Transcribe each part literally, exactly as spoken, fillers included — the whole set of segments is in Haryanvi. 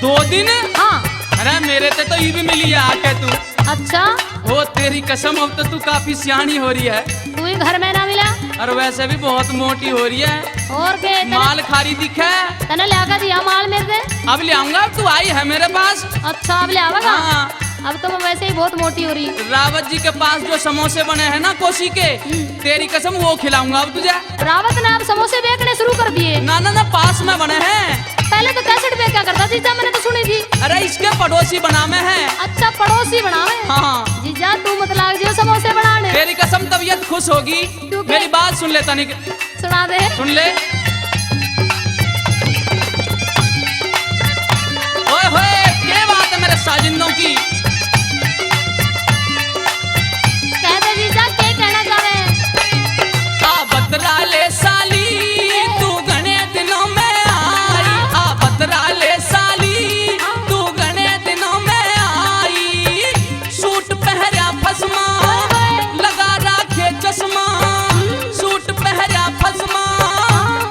दो दिन? हाँ। अरे, मेरे ते तो ये भी मिली है आके तू। अच्छा? ओ, तेरी कसम, अब तो तू काफी सियाणी हो रही है। तू ही घर में ना मिला? और वैसे भी बहुत मोटी हो रही है। और के, तने माल खारी दिखे। तने ल्यागा दिया माल मेरे से? अब ले आऊंगा, अब तू आई है मेरे पास। अच्छा, अब ले आवेगा? हाँ। अब तो मैं वैसे ही बहुत मोटी हो रही। रावत जी के पास जो समोसे बने हैं ना कोसी के, हम्म। तेरी कसम, वो खिलाऊंगा अब तुझे। रावत ने अब समोसे बेचने शुरू कर दिए। ना, ना, ना, पास में बने हैं। पहले तो कैसेट बेचा करता जीजा, मैंने तो सुनी थी। अरे, इसके पड़ोसी बना में है। अच्छा, पड़ोसी बना में? हाँ। जीजा, तू मत लाग जियो समोसे बनाने। तेरी कसम, तबीयत खुश होगी। क्यों के? मेरी बात सुन ले तनिक। सुना दे। सुन ले। ओए होए, के बात है मेरे साजिंदों की। कह दे जीजा, के कहना चाहे? आ बतरा ले साली, तू घणे दिनों में आई। आ बतरा ले साली, तू घणे दिनों में आई। सूट पहरा फसमा, लगा राखे चश्मा। सूट पहरा फसमा,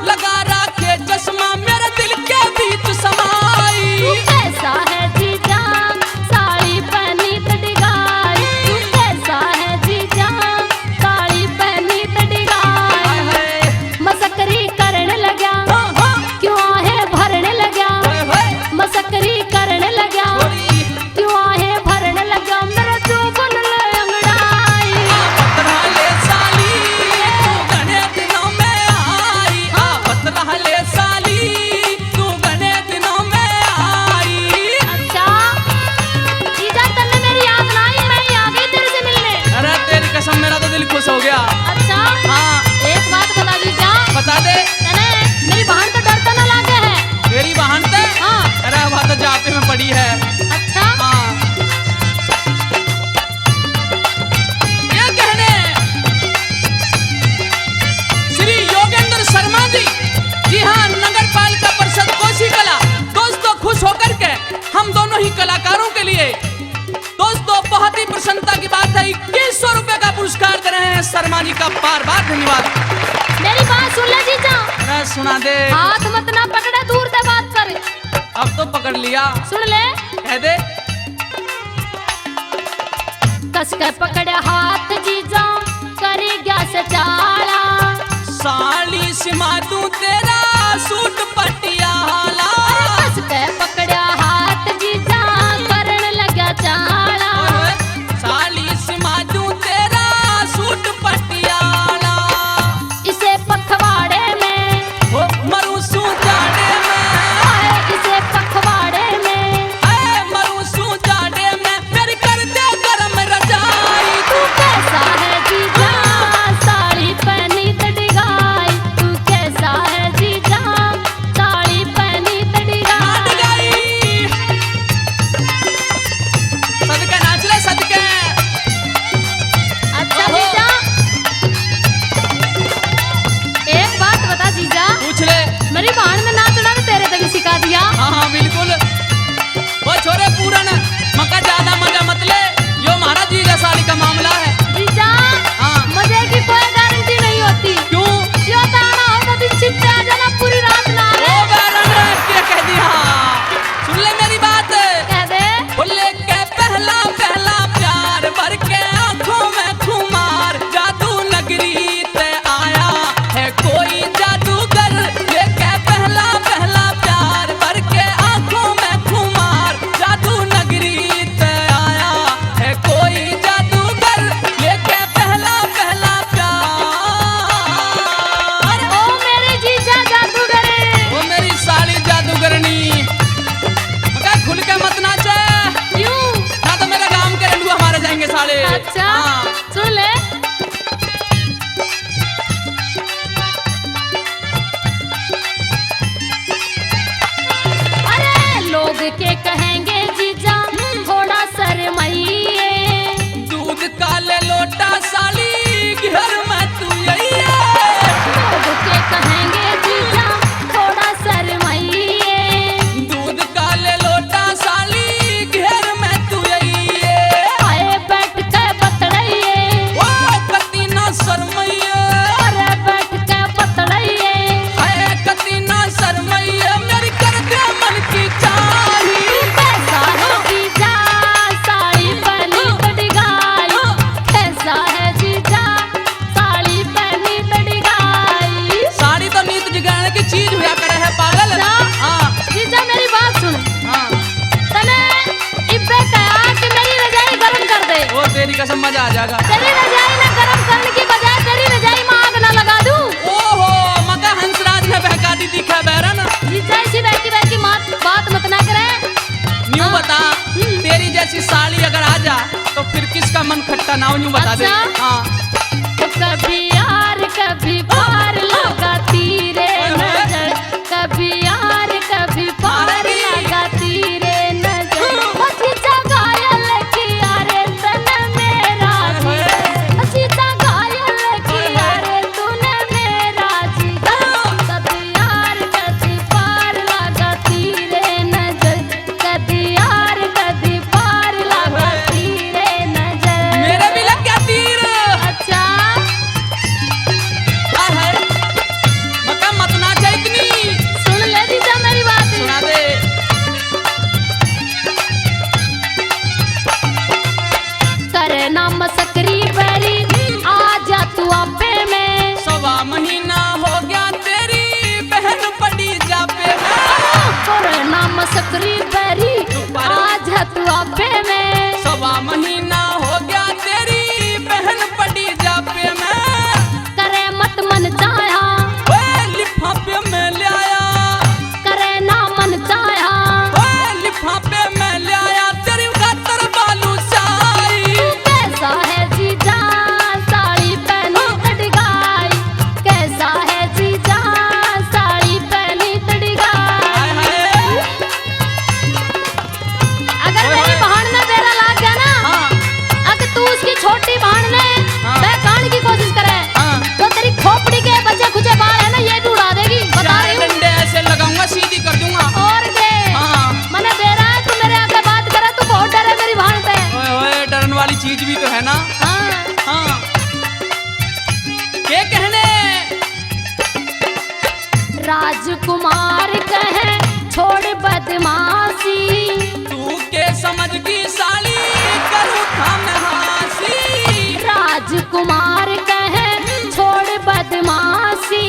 लगा राखे चश्मा, मेरे दिल के बीच समाई। तू कैसा है जीजा, साली पहनी तड़गाई। तू कैसा है जीजा, साली पहनी तड़गाई। हाय, हाय। मसकरी करण लग्या, हाँ, हाँ। क्यों आहे भरण लग्या। हाय, हाय। मसकरी करण लग्या। छोरी। क्यों आहे भरण लग्या मेरा चौबन ले अंगड़ाई। आ बतरा ले साली, तू घणे दिनों में आई। आ बतरा ले साली, तू घणे दिनों में आई। अच्छा, जीजा, तन्ने मेरी याद ना आई, मैं ही आ गई तेरे से मिलने। अरे, तेरी कसम, मेरा तो दिल खुश हो गया। अच्छा? हाँ। एक बात बता जीजा। बता दे। तने मेरी बहन तो डर तो ना लागे है? मेरी बहन तो? हाँ। अरे, वह तो जापे में पड़ी है। अच्छा? हाँ। ये कहने श्री योगेंद्र शर्मा जी, जी हाँ, नगर पालिका परिषद कोसी कला, दोस्तों, खुश होकर के हम दोनों ही कलाकारों के लिए, दोस्तों, बहुत ही प्रसन्नता की बात है, इक्कीस सौ रुपए का पुरस्कार दे रहे हैं शर्मा जी का, बार बार धन्यवाद। मेरी बात सुन ले जीजा। अरे, सुना दे। हाथ मत ना पकड़े, दूर से बात कर। अब तो पकड़ लिया। सुन ले। कह दे। कस के पकड़े हाथ जीजा, करी गया से चाला। साली सिमा तू तेरा सूट पटियाला। अरे कस के पकड़या हाथ जीजा, करण लग्या चाला। ओए, साली सिमा तू तेरा सूट पटियाला। इसे पखवाड़े में ओ मरूं सूं जाड़े में। हाय, इसे पखवाड़े में। हाय, मरूं सूं जाड़े में, मेरी कर दे गरम रजाई। तू कैसा है जीजा, साड़ी पहनी तड़गाई। तू कैसा है जीजा, साड़ी पहनी तड़गाई। सदके नाच ले, सदके। अच्छा ओहो। जीजा, एक बात बता जीजा। पूछ ले। मेरी भाण ने नाचना भी तेरे ते भी सिखा दिया। हाँ, हाँ, बिल्कुल। वो छोरे पूरन, मका ज्यादा मजा मत ले, यो म्हारा जीजा साली का मामला है। जीजा, हाँ। मजे की कोई गारंटी नहीं होती। क्यों? यो तो आना हो, वो भी छिपते आ जाना, पूरी रात ना आवे। ओ बैरन, क्या कह दिया? सुन ले मेरी बात। कह दे। बोले के पहला पहला प्यार भर के आंखों में खुमार, जादू नगरी ते आया है कोई जादूगर। लेके पहला पहला प्यार भर के आंखों में खुमार, जादू नगरी ते आया है कोई जादूगर। लेके पहला पहला प्यार। ओ मेरे जीजा जादूगर। ओ मेरी साली जादूगरनी। मगर खुल के मत नाचे। क्यों? ना तो मेरे गांव के रंडुआ मारे जाएंगे साले। अच्छा, हाँ। सुन ले। अरे लोग के कहेंगे जीजा थोड़ा शर्माइए। दूध काले लोटा साली घर में तू यही है। लोग के कहेंगे जीजा थोड़ा शर्माइए। दूध काले लोटा साली घेर में तू आई है। आए बैठ के बतड़ाइए। ओ कती ना शर्माइए। अरे बैठ के बतड़ाइए। आए कती ना शर्माइए, मेरी कर दे मन की चाही। तेरी रजाई ना गर्म करने की बजाय तेरी रजाई में आग ना लगा दूं। ओहो, मका हंसराज ने बहका दी दिखा बैरन। जीजा इसी बहकी बहकी मात, बात मत ना करे। न्यू हाँ। बता, हम्म। तेरी जैसी साली अगर आ जा, तो फिर किसका मन खट्टा ना हो, न्यू बता दे। अच्छा। हाँ। तो कभी यार, कभी पार लगाती रे ओए होए। नजर, कभी यार, कभी पार अरे। लगाती रे नजर। ओ जीजा घायल किया रे तन मेरा जी। ओए होए। ओ जीजा घायल किया रे तूने मेरा जी। कभी यार, कभी पार लगाती रे नजर। कदी यार कदी पार लगाती रे नजर। मेरे भी लग गया तीर। अच्छा। हाय हाय। मका मत नाचा इतनी। सुन ले जीजा मेरी बात। सुना दे। करे ना मसकरी बैरी, आ जा तू आपे में। सवा महीना हो गया तेरी बहन पड़ी जापे में। करे ना मसकरी बैरी, चुप रहो। आ जा तू आपे में। सवा महीना हो गया तेरी बहन पड़ी जापे में। करे मत मन चाहा। ओए लिफाफे में ले आया। करे ना मन चाहा। ओए लिफाफे में ले आया तेरी खातर बालूशाही। तू कैसा है जीजा, साड़ी पहनी तड़गाई। कैसा है जीजा, साड़ी पहनी तड़गाई। हाय हाय। अगर ओए मेरी होए। बहन में बेरा लाग गया ना, हाँ। अगर तू उसकी छोटी बहन ने हाँ। बहकाने की कोशिश करे, हाँ। तो तेरी खोपड़ी के बचे खुचे बाल है ना, ये भी उड़ा देगी, बता रही हूँ। चार डंडे ऐसे लगाऊंगा, सीधी कर दूंगा। और के? हाँ। मने बेरा है, तू मेरे आगे बात करे, तू बहुत डरे मेरी बहन से। ओए, ओए, डरने वाली चीज भी तो है ना। हाँ। हाँ। के कहने? राजकुमार कहे, छोड़ बदमाशी। तू के समझ गई साली, करूँ था मैं हांसी। राजकुमार कहे, छोड़ बदमाशी।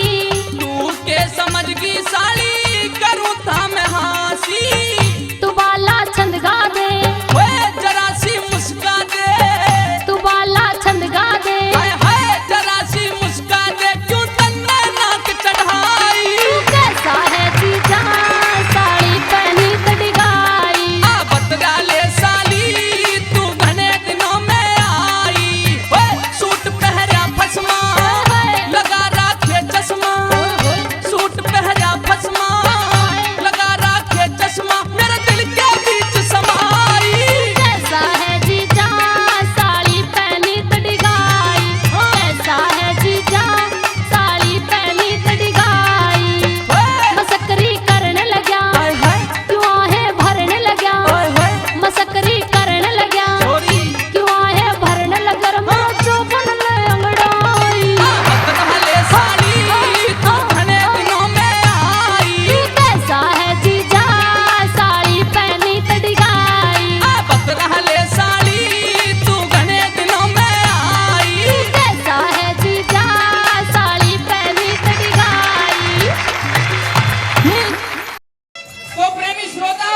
तू के समझ गई साली, करूँ था मैं हांसी। तू बाला छंद गा दे। ओए जरा सी मुस्का दे। तू बाला छंद गा दे। हाय हाय जरा सी मुस्का दे, क्यों तन्ने नाक चढ़ाई। तू कैसा है जीजा, साड़ी पहनी तड़गाई। आ बतरा ले साली, तू घने दिनों में आई। ओए सूट पहरा फसमा, ओए होए। लगा राखे चश्मा। ओए होए। सूट पहरा फसमा, लगा राखे चश्मा, मेरे दिल के बीच समाई। कैसा है जीजा, साड़ी पहनी तड़गाई। हाँ। कैसा है जीजा, साड़ी पहनी तड़गाई। ओए। मसकरी करने लग्या, हाय हाय। क्यों आहे भरने लग्या। ओए होए। मसकरी करने लग्या। छोरी। क्यों आहे भरने लग्या रे मेरा चौपन ले अंगड़ाई। आ, बतरा ले साली, तू घने दिनों में आई। तू कैसा है जीजा, साड़ी पहनी तड़गाई। आ, बतरा ले साली, तू घने दिनों में आई। तू कैसा है जीजा, साड़ी पहनी तड़गाई। तो प्रेमी श्रोता,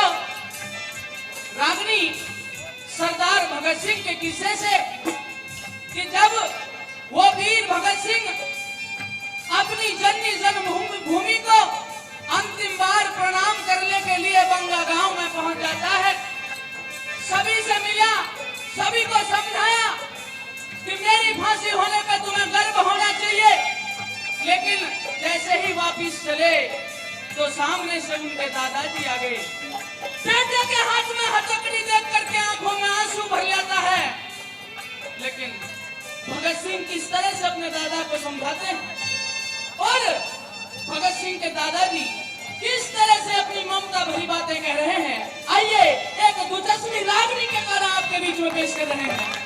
रागनी सरदार भगत सिंह के किस्से से कि जब वो वीर भगत सिंह अपनी जननी जन्मभूमि, भूमि को अंतिम बार प्रणाम करने के लिए बंगा गांव में पहुंच जाता है, सभी से मिला, सभी को समझाया, कि मेरी फांसी होने पे तुम्हें गर्व होना चाहिए। लेकिन जैसे ही वापिस चले तो सामने से उनके दादाजी आ गए। बेटे के हाथ में हथकड़ी देख करके आंखों में आंसू भर जाता है। लेकिन भगत सिंह किस तरह से अपने दादा को समझाते हैं और भगत सिंह के दादाजी किस तरह से अपनी ममता भरी बातें कह रहे हैं, आइए, एक दुचश्मी रागनी के द्वारा आपके बीच में पेश कर रहे हैं।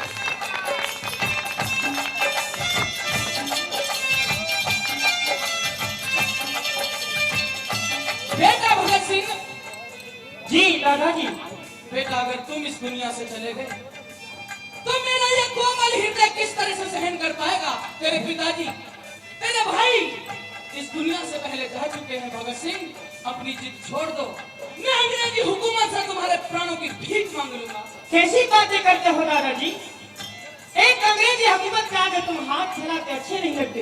बेटा भगत सिंह। जी दादाजी। बेटा, अगर तुम इस दुनिया से चले गए तो मेरा ये कोमल हृदय किस तरह से सहन कर पाएगा? तेरे पिताजी, तेरे भाई इस दुनिया से पहले जा चुके हैं। भगत सिंह, अपनी जिद छोड़ दो, मैं अंग्रेजी हुकूमत से तुम्हारे प्राणों की भीख मांग लूंगा। कैसी बातें करते हो दादाजी? एक अंग्रेजी हुकूमत के आगे तुम हाथ फैलाते अच्छे नहीं लगते।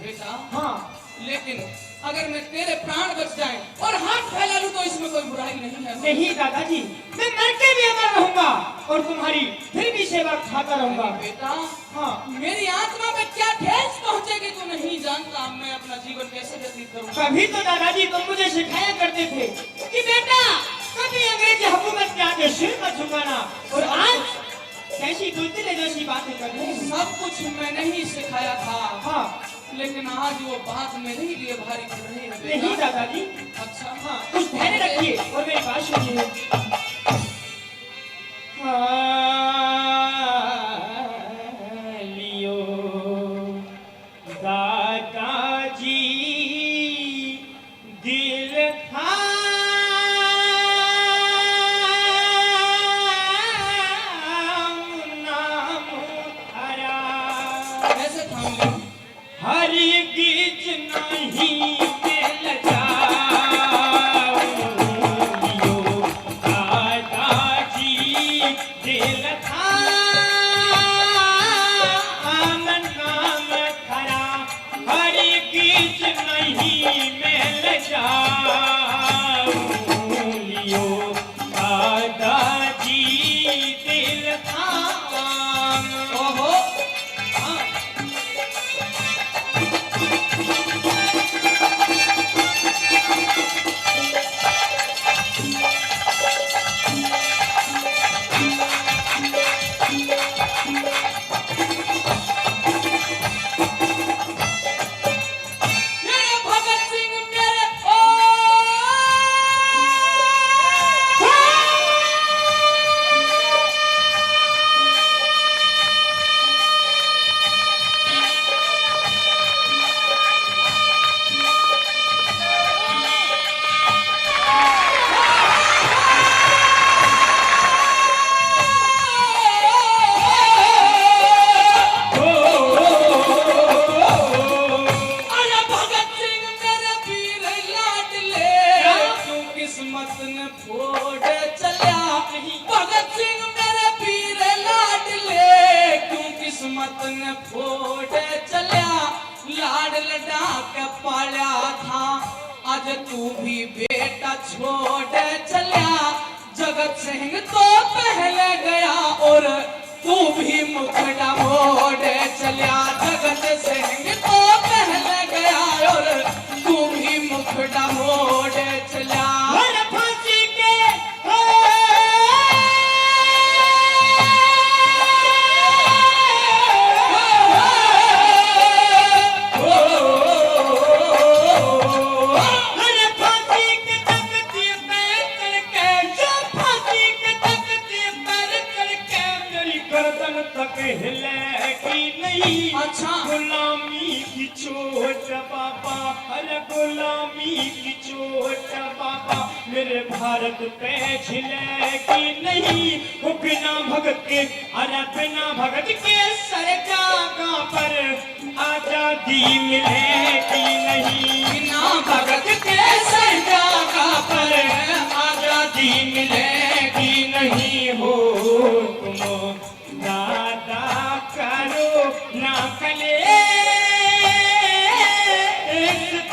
बेटा, हाँ। लेकिन अगर मैं तेरे प्राण बच जाएं और हाथ फैला लूं तो इसमें कोई बुराई नहीं है। नहीं दादाजी, मैं मर के भी अमर रहूंगा और तुम्हारी फिर भी सेवा खाता रहूंगा। बेटा, हाँ। मेरी आत्मा में क्या ठेस पहुंचेगी तू नहीं जानता। मैं अपना जीवन कैसे व्यतीत करूंगा? कभी तो दादाजी तुम मुझे सिखाया करते थे कि बेटा, कभी अंग्रेजी हुकूमत के आगे सिर मत झुकाना। और आज कैसी दुर्दिल जैसी बातें कर रहे हैं। सब कुछ मैंने ही सिखाया था। हाँ। लेकिन आज वो बात मेरे ही लिए भारी पड़ रही है बेटा। नहीं दादाजी। अच्छा। हाँ, कुछ धैर्य रखिए और मेरी बात सुनिए। हाँ, लियो दादाजी, दिल थाम नाम हरा। कैसे थाम लूं? हरगिज नहीं मैं लजाऊं लियो दादाजी, दिल थाम नाम हरा। हरगिज नहीं मैं लजाऊं लियो दादाजी, दिल थाम। ओहो। हाँ। मेरे भगत सिंह मेरे ओ। अरे भगत सिंह मेरे वीर लाडले, क्यों किस्मत ने फोड़ चल्या। भगत सिंह मेरे वीर लाडले, क्यों किस्मत ने फोड़ चल्या। लाड लडा के पाल्या था, आज तू भी बेटा छोड़ चल्या। जगत सिंह तो पहले गया और तू भी मुखड़ा मोड़ चल्या। जगत सिंह तो पहले गया और तू भी मुखड़ा मोड़ चल्या। हर फांसी के गर्दन तक हिलेगी नहीं। अच्छा। गुलामी की चोट बाबा, अरे गुलामी की चोट बाबा, मेरे भारत पे झिलेगी नहीं। वो बिना भगत के, अरे बिना भगत के सर जागा पर आजादी मिलेगी नहीं। बिना भगत के सर जागा पर आजादी मिलेगी नहीं। हो तुम दादा करो ना कलेश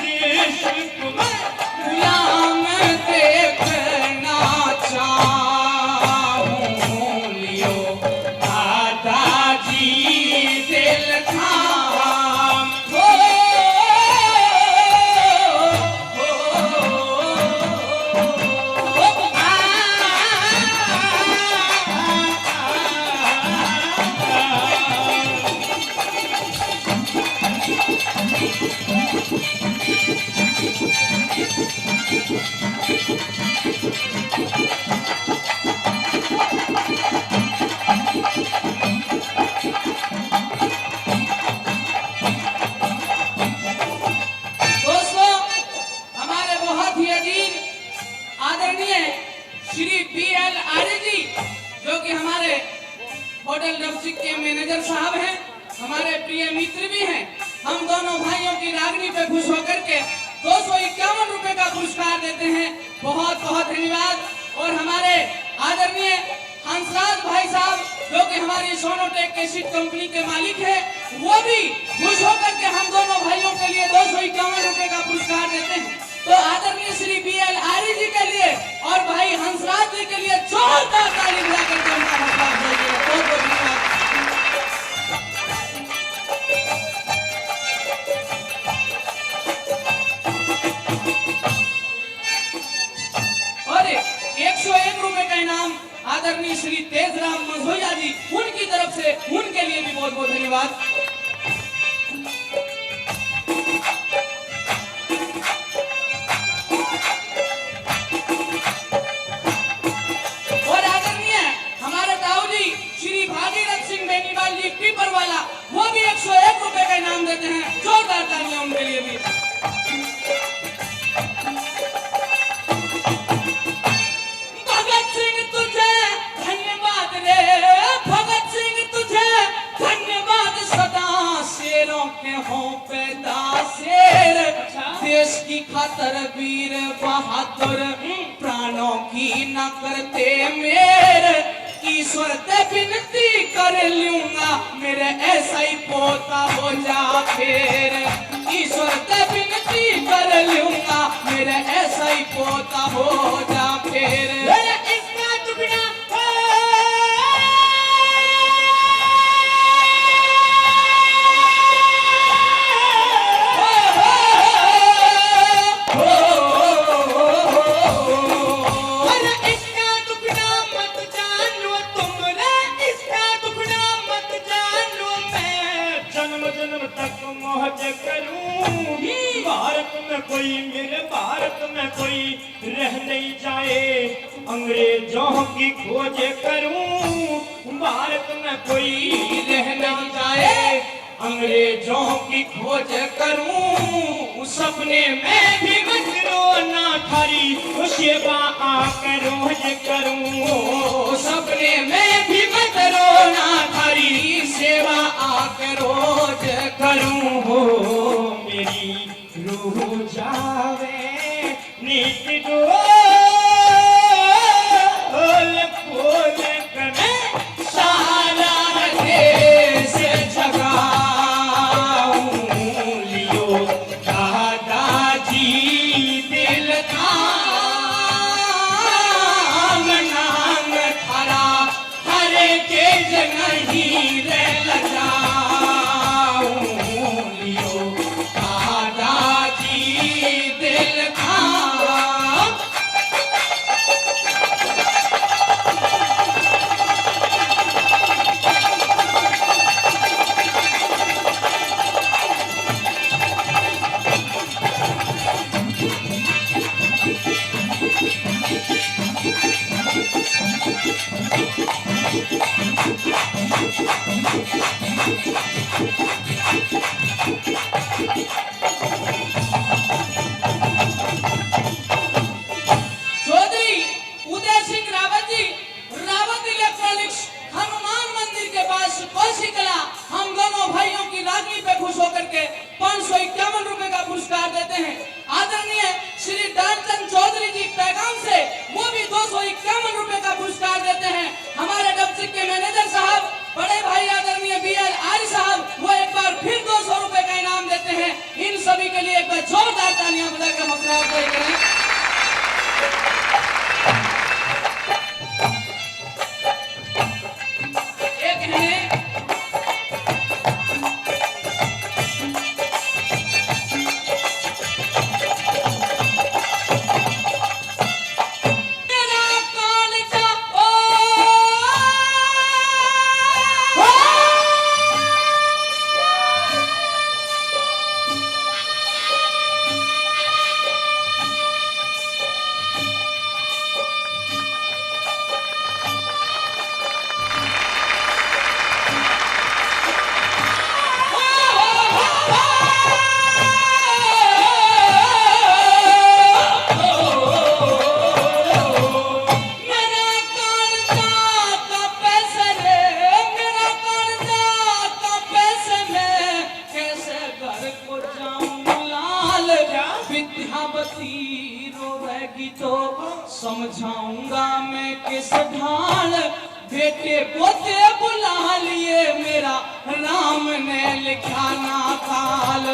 देश को। गुलाम देखना चाहूं लियो दादाजी दिल थाम। दोस्तों, हमारे बहुत ही अजीज आदरणीय श्री बी एल आर्य जी, जो कि हमारे होटल डबचिक के मैनेजर साहब हैं, हमारे प्रिय मित्र भी हैं, हम दोनों भाइयों की रागनी पे खुश होकर के दो सौ इक्यावन रुपए का पुरस्कार देते हैं। बहुत बहुत धन्यवाद। और हमारे आदरणीय हंसराज भाई साहब, जो कि हमारी सोनोटेक कैसेट कंपनी के मालिक हैं, वो भी खुश होकर के हम दोनों भाइयों के लिए दो सौ इक्यावन रुपए का पुरस्कार देते हैं। तो आदरणीय श्री बी एल आर्य जी के लिए और भाई हंसराज जी के लिए जोरदार ताली बजा करके उनका हौसला अफजाई करें। बहुत बहुत धन्यवाद। और एक सौ एक रुपए का इनाम आदरणीय श्री तेजराम मझोया जी, उनकी तरफ से उनके लिए भी बहुत बहुत धन्यवाद। और आदरणीय हमारे ताऊ जी श्री भागीरथ सिंह बेनीवाल जी पीपरवाला, वो भी एक सौ एक रुपए का इनाम देते हैं। जोरदार तालियां उनके लिए भी। भगत सिंह तुझे धन्यवाद रे, भगत सिंह तुझे धन्यवाद सदा, शेरों के हों पैदा शेर। अच्छा। देश की खातर वीर बहादुर, हम्म। प्राणों की ना करते मेर। ईश्वर ते विनती कर लूंगा, मेरे ऐसा ही पोता हो जा फिर। ईश्वर ते विनती कर लूंगा, मेरे ऐसा ही पोता हो जा फिर। मेरा इसका टुकड़ा हो। अरे इसका टुकड़ा मत जानो तुम रे, इसका टुकड़ा मत जानो मैं। जन्म जन्म तक मौज करूं भारत में कोई, मेरे भारत में कोई रह नहीं जाए। अंग्रेजों की खोज करूं भारत में कोई रह नहीं जाए। अंग्रेजों की खोज करूं सपने में भी मत रोना थारी सेवा आके रोज करूं। सपने में भी मत रोना थारी सेवा आके रोज करूं। हो मेरी रूह जावे नित डोल पोल कने सारा देश जगाऊं। लियो दादाजी दिल थाम नाम थारा हर चीज नहीं रे लजाऊं। लियो दादाजी दिल थाम। चौधरी उदय सिंह रावत जी, रावत इलेक्ट्रॉनिक्स, हनुमान मंदिर के पास कोसी कला, हम दोनों भाइयों की राखी पे खुश होकर के पाँच सौ इक्यावन रुपए का पुरस्कार देते हैं। आदरणीय श्री दानचंद चौधरी जी पैगाम से, वो भी दो सौ इक्यावन रुपए का पुरस्कार देते हैं। हमारे डबचिक के मैनेजर साहब, बड़े भाई आदरणीय बी एल आर्य साहब, वो एक बार फिर दो सौ रुपए का इनाम देते हैं। इन सभी के लिए एक बार जोरदार तालियां बजा के हौसला अफजाई करें। एक है विद्यावती रोवेगी तो समझाऊंगा मैं किस ढाल। बेटे पोते बुला लिए मेरा, राम ने लिखा ना काल।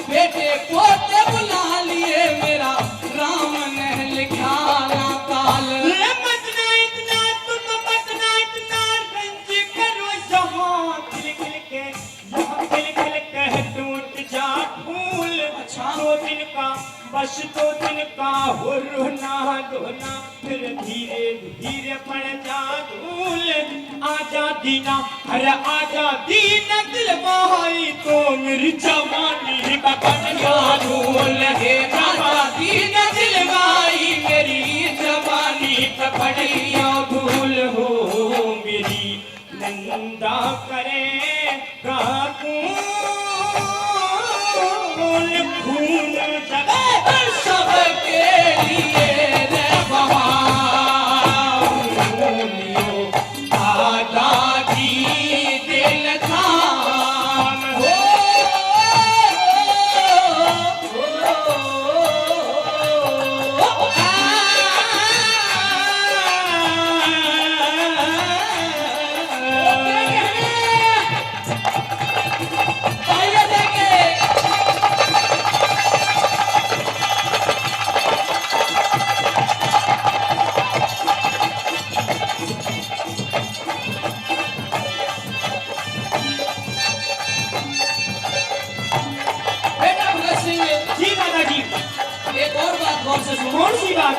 बेटे पोते बुला लिए मेरा, राम ने लिखा ना काल। ले मतना इतना, तुम मतना इतना, रंज करो यहाँ खिल खिल के, यहाँ खिल खिल के टूट जा फूल। अच्छा। दो दिन का, बस दो दिन का हो रोना धोना, फिर धीरे धीरे पड़ जा धूल। आजा दीना, अरे आजा दीना दिल भाई, तो मेरी जवानी का पड़ जा धूल। हे आजा दीना दिल भाई, मेरी जवानी का पड़ जा धूल। हो मेरी नंदा करेगा कौन खून जब सबके लिए रे बहाऊं लियो आजादी दिल थाम हो। बेटा भगत सिंह, जी दादाजी। एक और बात गौर से सुनो। कौन सी बात?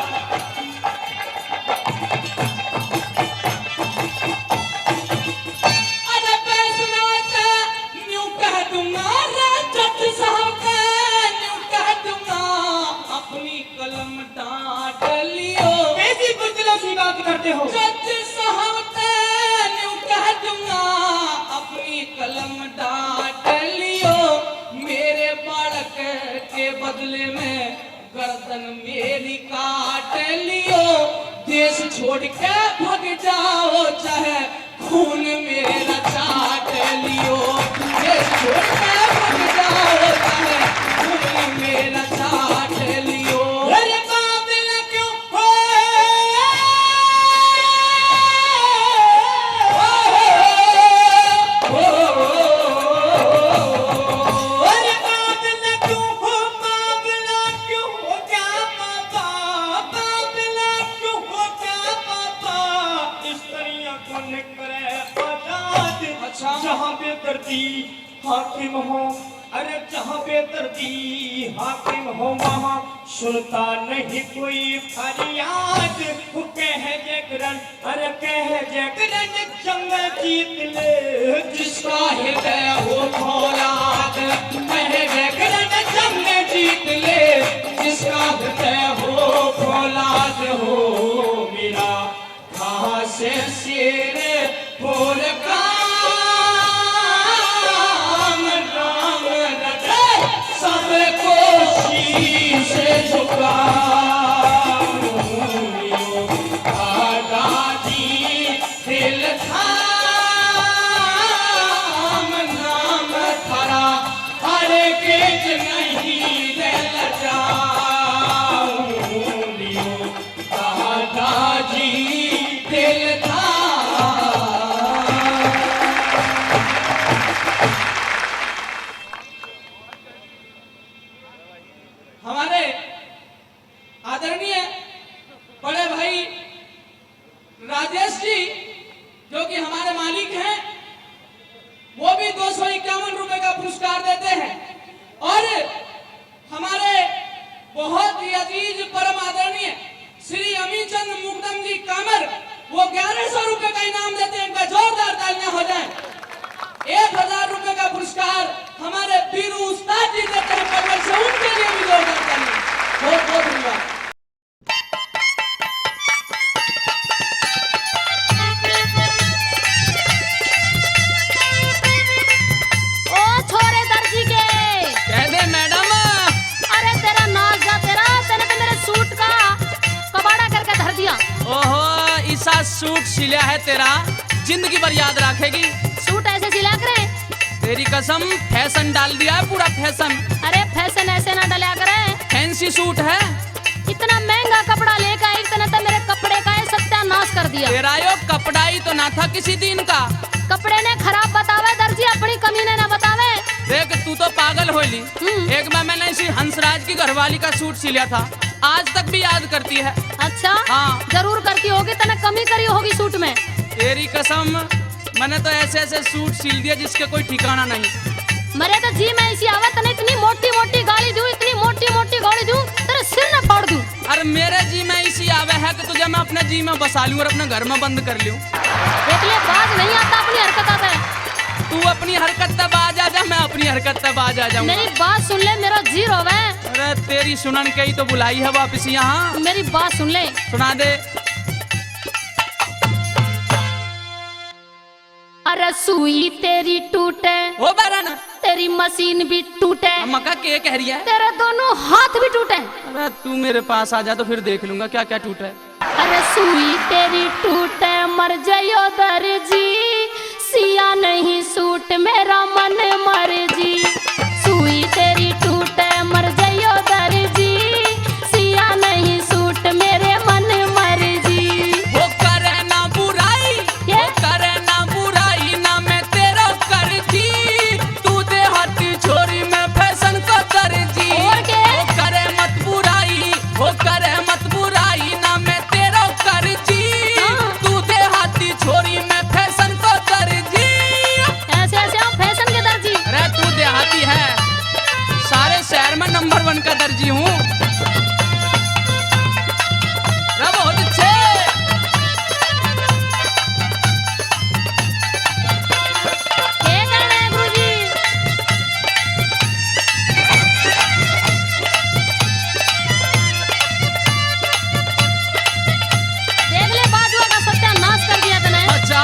अरे फैसला तो न्यू कह दूंगा रे जज साहब का, न्यू कह दूंगा, अपनी कलम डांट लियो। कैसी बुजदिलों सी बात करते हो? जज साहब का न्यू कह दूंगा, अपनी कलम डांट लियो। मेरे बालक के बदले में गर्दन मेरी काट लियो। देश छोड़ के भाग जाओ, चाहे खून मेरा चाट लियो। देश छोड़ के भाग जाओ, चाहे खून मेरा चाट लियो। अरे बादल क्यों हो? अरे बादल क्यों हो? बादल क्यों हो? क्या बाबा, बाबला क्यों हो, क्या बाबा? स्त्रियां को निकले आजाद। अच्छा। जहाँ बेदर्दी हाकिम हो, अरे जहाँ बेदर्दी हाकिम हो, वहाँ सुनता नहीं कोई फरियाद। वो कह जागरण, अरे कह जागरण जंग जीत ले, जिसका हृदय हो फौलाद। कह जागरण जंग जीत ले, जिसका हृदय हो फौलाद। हो मेरा खास शेर फुरकान, राम रटे सबको शीश झुकाऊं। दादाजी दिल थाम, नाम थारा हरगिज नहीं रे लजाऊं। दादाजी दिल थाम। हमारे आदरणीय बड़े भाई राजेश जी, जो कि हमारे मालिक हैं, वो भी दो सौ इक्यावन रुपए का पुरस्कार देते हैं। और हमारे बहुत ही अजीज, परम आदरणीय श्री अमीचंद मुकदम जी कामर, वो ग्यारह सौ रुपए का इनाम देते हैं। एक बार जोरदार तालियां हो जाएं। एक हजार रुपए का पुरस्कार हमारे बीरू उस्ताद जी देते हैं पलवल से, उनके लिए भी जोरदार तालियां। बहुत बहुत धन्यवाद। ओ छोरे दर्जी के। कह दे मैडम। अरे तेरा नाश जा तेरा, तने तो मेरे सूट का कबाड़ा करके धर दिया। ओहो, इसा सूट सिला है तेरा, जिंदगी भर याद रखेगी। सूट ऐसे सिला करे? तेरी कसम, फैशन डाल दिया है पूरा फैशन। अरे फैशन ऐसे ना डाला करे। फैंसी सूट है। इतना महंगा कपड़ा लेकर आई, इतना तो मेरे कपड़े का ही सत्यानाश कर दिया। तेरा यो कपड़ा ही तो ना था किसी दिन का। कपड़े ने खराब बतावे दर्जी, अपनी कमी ने ना बतावे। देख, तू तो पागल हो ली। हम्म। एक बार मैंने इसी हंसराज की घरवाली का सूट सिलिया था, आज तक भी याद करती है। अच्छा? हाँ। जरूर करती होगी, तने कमी करी होगी सूट में। तेरी कसम, मैंने तो ऐसे ऐसे सूट सिल दिए जिसके कोई ठिकाना नहीं। मरे तो जी में इसी आवे, तने इतनी मोटी मोटी गाली दूं, इतनी मोटी मोटी गाली दूं, तेरे सिर न फाड़ दूं। अरे मेरे जी में इसी आवे है कि तुझे मैं अपने जी में बसा लूं और अपने घर में बंद कर लूं। देख ले, बाज नहीं आता अपनी हरकत पे। तू अपनी हरकत पे बाज आ जा, मैं अपनी हरकत पे बाज आ जाऊंगा। मेरी बात सुन ले, मेरा जी रोवे। अरे तेरी सुनन के ही तो बुलाई है वापस यहाँ। मेरी बात सुन ले। सुना दे। अरे सुई तेरी टूटे, ओ बारह ना। तेरी मशीन भी टूटे। अम्मा का के कह रही है? तेरे दोनों हाथ भी टूटे। अरे तू मेरे पास आ जा तो फिर देख लूंगा क्या क्या टूटे। अरे सुई तेरी टूटे, मर जाइयो दर्जी, सिया नहीं सूट मेरा मन मर्जी। सुई तेरी टूटे, मर जाइयो दर्जी, सिया नहीं सूट मेरे मन मर्जी। वो करे ना बुराई, ये? वो करे ना बुराई, ना मैं तेरा करती, तू देहाती छोरी, मैं फैशन को दर्जी। और के? वो करे मत बुराई, वो करे मत बुराई, ना मैं तेरा करती, हाँ। तू देहाती छोरी, मैं फैशन को दर्जी। ऐसे ऐसे हम फैशन के दर्जी। अरे तू देहाती है, सारे शहर में नंबर वन का दर्जी हूँ। अरे बहुत अच्छे। के कहना है गुरुजी? देख ले, बाजुआ का सत्यानाश कर दिया तने। अच्छा।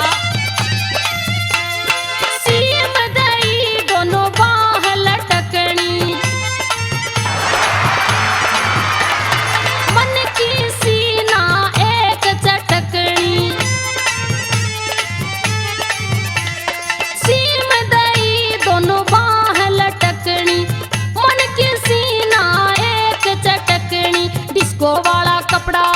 सीम दई दोनों बाह लटकनी, मन की सीना एक चटकनी। सीम दई दोनों बाह लटकनी, मन की सीना एक चटकनी। डिस्को वाला कपड़ा,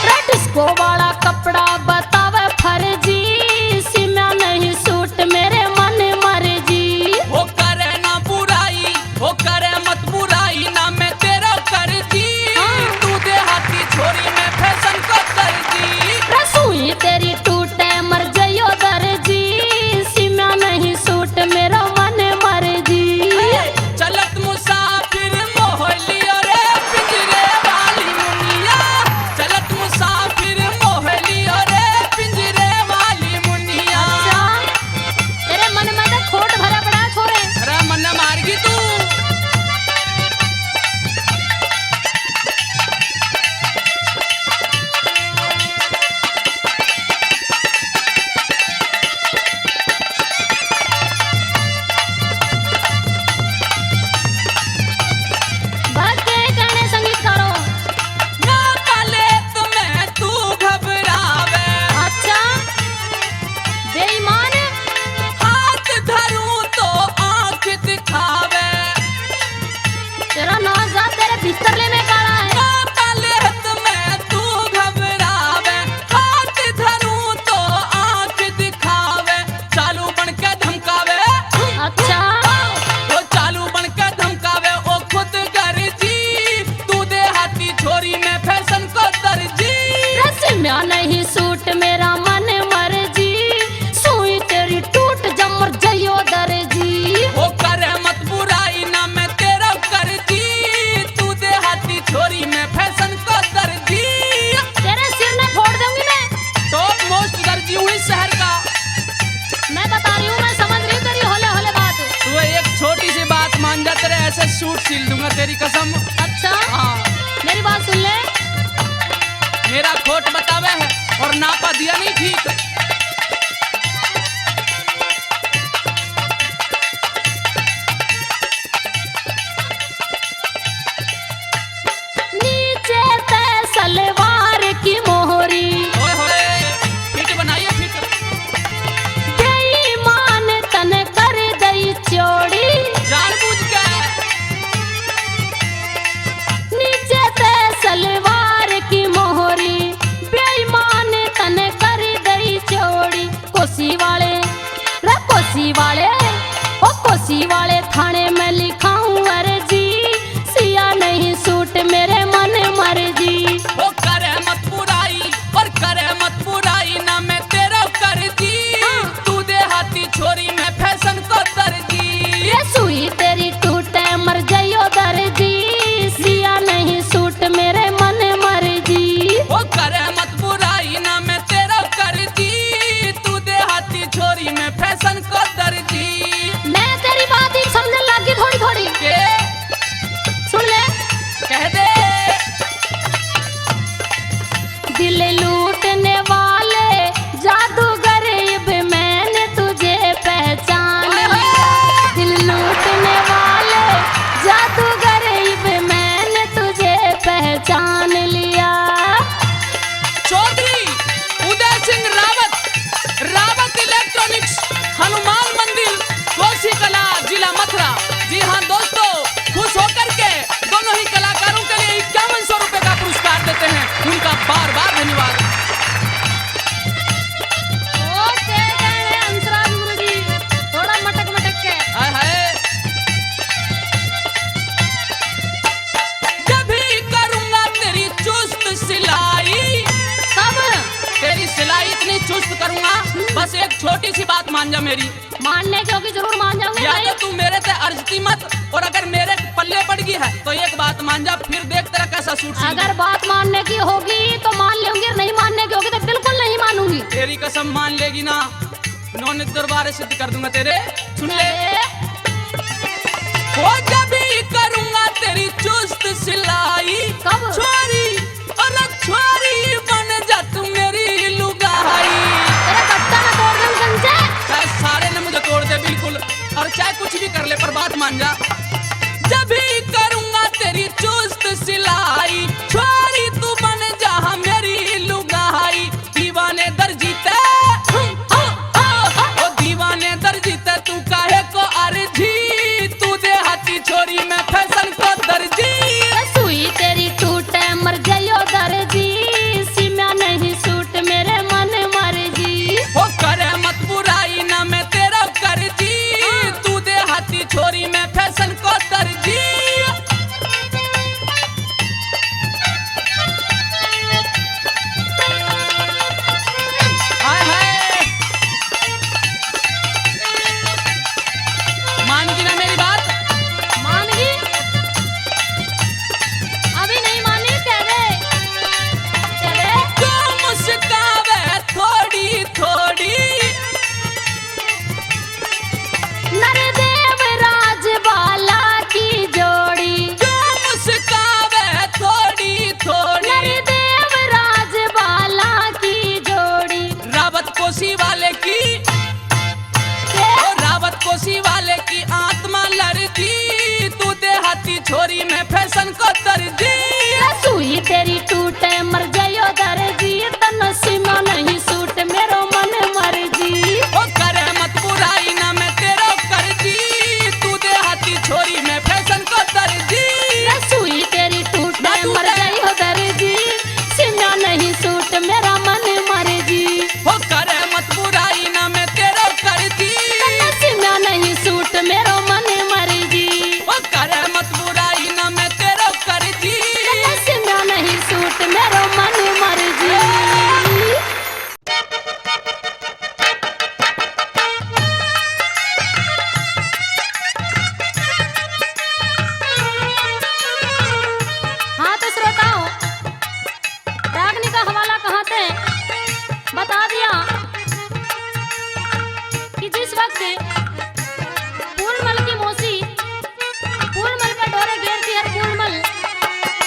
रे डिस्को वाला कपड़ा बतावे फर्जी, सिम्या नहीं सूट मेरे मन मर्जी। वो करे ना बुराई, वो करे मत बुराई, ना मैं तेरा करती। हाँ। तू देहाती छोरी, मैं फैशन को दर्जी। रे सुई तेरी टूटे, मर जाइयो दर्जी, सिम्या नहीं सूट मेरा मन मर्जी। ए, चलत मुसाफिर मोह लियो रे पिंजरे वाली मुनिया, चलत मुसाफिर मोह लियो रे पिंजरे वाली मुनिया। अच्छा, तेरे मन में तो खोट भरा पड़ा है छोरे। अरे मन्ने मारगी तू। भाग के गाने संगीतकारों। ना पाले तुम्हें तू घबरावे। अच्छा, बेईमान। हाथ धरूं तो आंख दिखावे। तेरा नाश जा, तेरे भीतर लेने काला है। ना पाले तुम्हें तू घबरावे, हाथ धरूं तो आंख दिखावे, चालू बन के धमकावे। अच्छा। वो चालू बन के धमकावे, ओ खुद गर्जी, तू देहाती छोरी, मैं फैशन को दर्जी। रस्मिया नहीं सूट मेरा मन मर्जी, सुई तेरी टूट जा मर जाइयो दर्जी। वो करे मत बुराई, ना मैं तेरा करती, तू देहाती छोरी, मैं फैशन को दर्जी। तेरे सिर ने फोड़ दूंगी मैं। टॉप मोस्ट दर्जी हूँ इस शहर का। मैं बता रही हूँ, मैं समझ रही हूँ तेरी होले होले बात। तू एक छोटी सी बात मान जा, तेरे ऐसे सूट सिल दूंगा, तेरी कसम। अच्छा? हाँ। मेरी बात सुन ले। मेरा खोट बतावे है और नापा दिया नहीं ठीक। नीचे ते सलवार की मोहरी। ओए होए, फिट बनाइए, फिट। बेईमान तन कर दई चोरी। जानबूझ के। नीचे ते सलवार की मोहरी, बेईमान ओ करे मत बुराई ना मैं तेरा कर दी, तू देहाती छोरी में फैशन को दर्जी। मैं तेरी बात ही समझने लग गई थोड़ी थोड़ी। के? सुन ले। कह दे। दिल लूटने वाले जादूगर, इब मैंने तुझे पहचान लिया। दिल लूटने वाले जादूगर, इब मैंने तुझे पहचान लिया। चौधरी उदय सिंह रावत, रावत इलेक्ट्रॉनिक्स, हनुमान मंदिर, कोसी कला, जिला मथुरा। जी हाँ दोस्तों, खुश होकर के दोनों ही कलाकारों के लिए इक्यावन सौ रुपए का पुरस्कार देते हैं। उनका बार बार धन्यवाद। ओ, तेरे कहने हंसराज गुरु जी, थोड़ा मटक मटक के। हाय हाय। जब भी करूंगा तेरी चुस्त सिलाई। कब? तेरी सिलाई इतनी चुस्त करूंगा, बस एक छोटी सी बात मान जा मेरी। मानने की होगी, जरूर मान जाऊंगी या भाई। तो तू मेरे से अर्जती मत, और अगर मेरे पल्ले पड़ गई है तो एक बात मान जा, फिर देख तेरा कैसा सूट सिलूं। अगर बात मानने की होगी तो मान लूंगी, और नहीं मानने की होगी तो बिल्कुल नहीं मानूंगी। तेरी कसम मान लेगी ना, नौनित दरबार सिद्ध कर दूंगा तेरे। सुन ले। अरे। हो जब भी करूंगा तेरी चुस्त सिलाई। कब? छोरी, अरे छोरी बन जा तू मेरी लुगाई। तेरा कट्टा मैं तोड़ दूं संजय। चाहे सारे ने मुझे तोड़ दे बिल्कुल, और चाहे कुछ भी कर ले, पर बात मान जा। जब भी करूंगा तेरी चुस्त सिलाई, छोरी तू बन जा मेरी लुगाई। दीवाने दर्जी ते, ओ दीवाने दर्जी ते तू काहे को अर्जी, तू देहाती छोरी में फैशन को दर्जी। सुई तेरी टूटे मर जायो दर्जी, सिम्या नहीं सूट मेरे मन मर्जी। हो करे मत बुराई ना मैं तेरा कर्जी, हाँ। तू देहाती छोरी में फैशन को दर्जी। हाय हाय। मान गई ना मेरी बात? मान गई। अभी नहीं मानी, कह दे, कह दे। तू मुस्कावे थोड़ी थोड़ी। नरदेव राजबाला की जोड़ी। जो मुस्कावे थोड़ी थोड़ी। नरदेव राजबाला की जोड़ी। रावत कोसी वाले की। के? ओ रावत कोसी वाले की आत्मा लड़ती। तू देहाती छोरी में फैशन को दर्जी। सुई तेरी टूटे मर जायो दर्जी, तन्ने सिमा नहीं सूट मेरो मन मर्जी। ओ करे मत बुराई ना मैं तेरो कर्जी, तू देहाती छोरी में फैशन को दर्जी। सुई तेरी टूटे मर जायो दर्जी, सिमा नहीं सूट मेरा मन मर्जी। ओ करे मत बुराई ना मैं तेरो कर्जी, तन्ने सिमा नहीं सूट मेरो मन मर्जी। ओ करे मत बुराई ना मैं तेरो कर्जी, तन्ने सिमा नहीं सूट मेरो मन मर्जी। हाँ तो श्रोताओं, रागनी का हवाला कहाँ थे बता दिया कि जिस वक्त पूनमल की मौसी पूनमल का डोरे घेरती है, पूनमल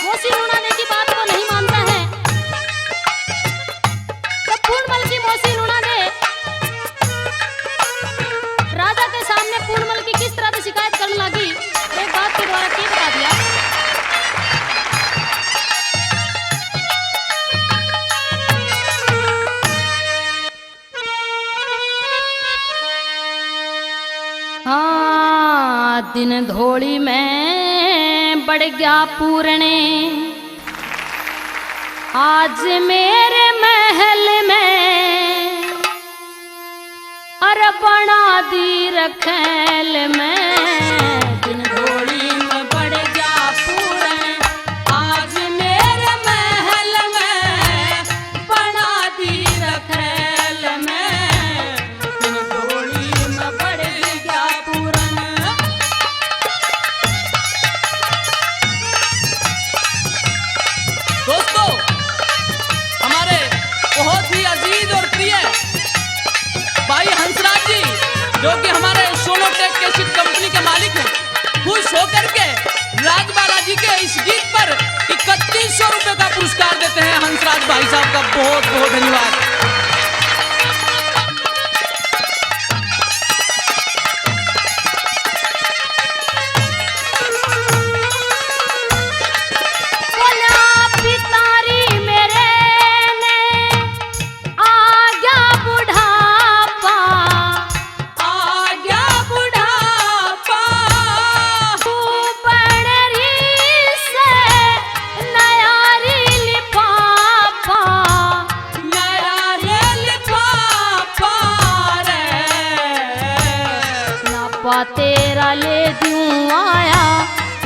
मौसी नूना दे की बात को नहीं मानता है, तो पूनमल की मौसी नूना दे राजा के सामने पूनमल की किस तरह से शिकायत करने लगी, एक बात के द्वारा के बता दिया। हाँ, दिन धोली में बड़ गया पूरणे, आज मेरे महल में अरे बना दी रखेल में। दिन धोली में बड़ गया पूरणे, आज मेरे महल में बना दी रखेल में। दिन धोली में बड़ गया पूरणे। दोस्तों, जो कि हमारे सोनोटेक कैसेट कंपनी के मालिक हैं, खुश होकर के राज बालाजी के इस गीत पर इकतीस सौ रुपए का पुरस्कार देते हैं हंसराज भाई साहब का। बहुत बहुत धन्यवाद। बोला पितारी मेरे ने, आ गया बुढ़ापा, आ गया बुढ़ापा। तू बन रही से नया री लिफाफा, नया रे लिफाफा रे। नापा तेरा ले दूं आया,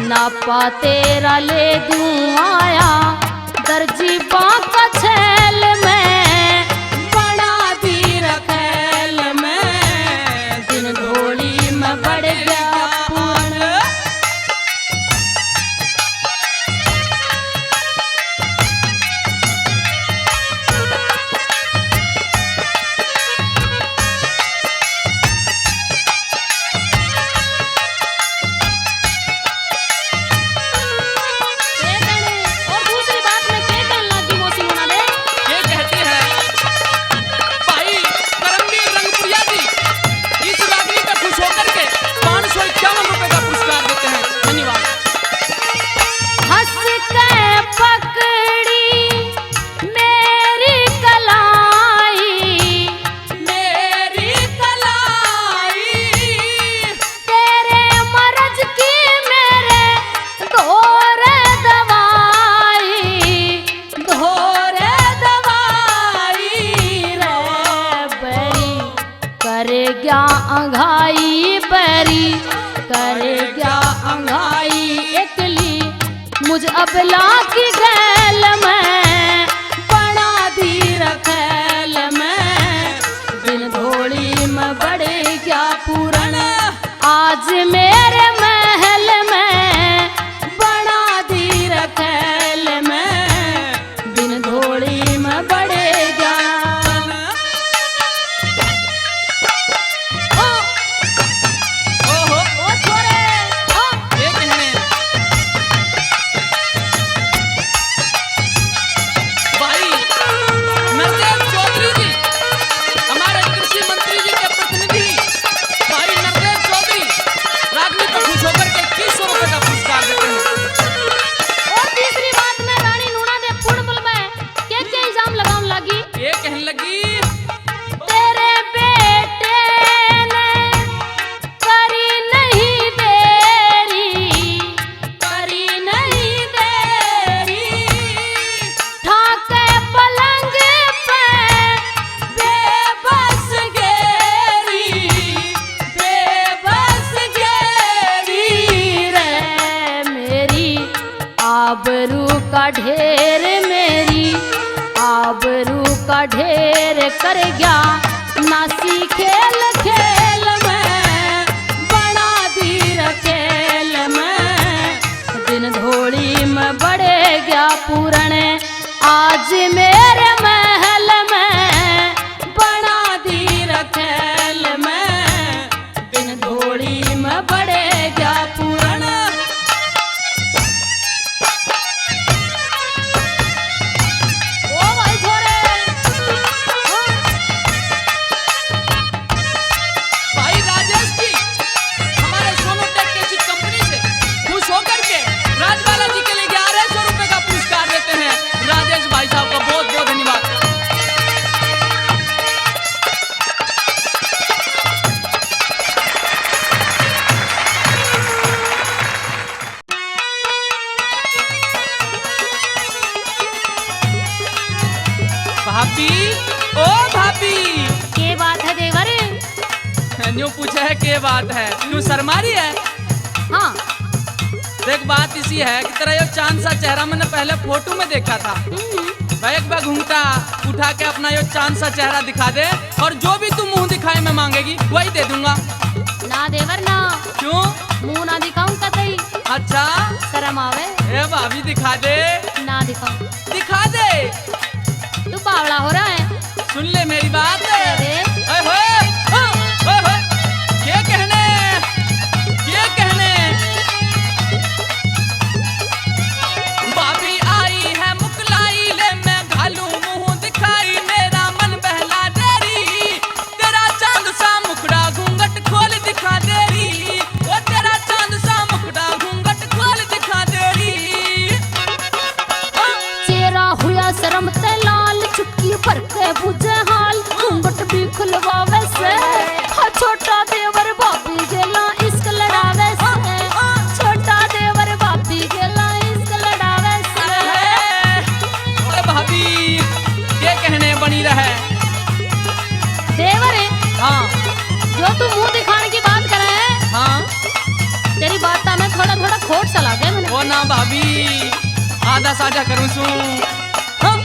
नापा तेरा ले दूं आया, दर्जी बांका छैल में, बना दी रखैल में, दिन धोली में बढ़ गया पूर्ण। के कहने? और दूसरी बात में के कहने लागी मौसी मुना ने? ये कहती है, भाई करमवीर रंगपुरिया जी, इस रागनी पे खुश होकर के पाँच सौ इक्यावन रुपए का पुरस्कार देते हैं। धन्यवाद। हंस के पकड़ी मेरी कलाई, मेरी कलाई, तेरे मरज की मेरे धोरे दवाई, धोरे दवाई रे बरी, कर गया अंघाई बरी, कर गया अंघाई एकली, मुझ अबला की गैल में, बना दी रखैल में, दिन धोली में बढ़ गया पूरण। आज मेरे महल में, बना दी रखैल में, दिन धोली में बढ़ गया। ओ, ओहो। ओ छोरे, ओ। ये कहने। भाई नरदेव चौधरी जी, हमारे कृषि मंत्री जी के प्रतिनिधि भाई नरदेव चौधरी रागनी पर खुश होकर के इक्कीस सौ रुपए का पुरस्कार देते हैं। और तीसरी बात में रानी नूणा दे पुणबल में के के इल्जाम लगाउन लागी? ये कहने लगी, तेरे बेटे ने करी नहीं देरी, करी नहीं देरी, ठाके पलंग पे बेबस गेरी, बेबस गेरी रे मेरी आबरू का ढेर मेरी, आबरू का ढेर कर गया नासी खेल खेल में, बना दी रखेल में, दिन धोली में बढ़ गया पूरण। आज मेरे महल में बना दी रखेल में, दिन धोली में बढ़ गया पूरण। ओ भाई छोरे। भाई राजेश जी, हमारे सोनोटेक कैसेट कंपनी से खुश होकर के राजबाला जी के लिए ग्यारह सौ रुपए का पुरस्कार देते हैं राजेश भाई साहब का। बहुत बहुत धन्यवाद। भाभी, ओ भाभी। के बात है देवर? न्यू पूछे है के बात है, क्यों शर्मा रही है? हाँ। देख, बात इसी है कि तेरा यो चांद सा चेहरा मैंने पहले फोटो में देखा था। हम्म। भाई, एक बार घूंघटा उठा के अपना यो चांद सा चेहरा दिखा दे, और जो भी तू मुंह दिखाए में मांगेगी, वही दे दूंगा। ना देवर ना। क्यों? मुंह ना दिखाऊं कतई। अच्छा। शर्म आवे। ए भाभी, दिखा दे। ना दिखाऊं। दिखा दे। तू बावला हो रहा है। सुन ले मेरी बात। अरे। ओए होए, हाँ, ओए होए। बनी रहे। देवर है। हाँ। जो तू मुंह दिखाने की बात करे है, हाँ। तेरी बात में थोड़ा थोड़ा खोट सा लगे मैंने। वो ना भाभी, आधा साझा करूँ सू। हाँ।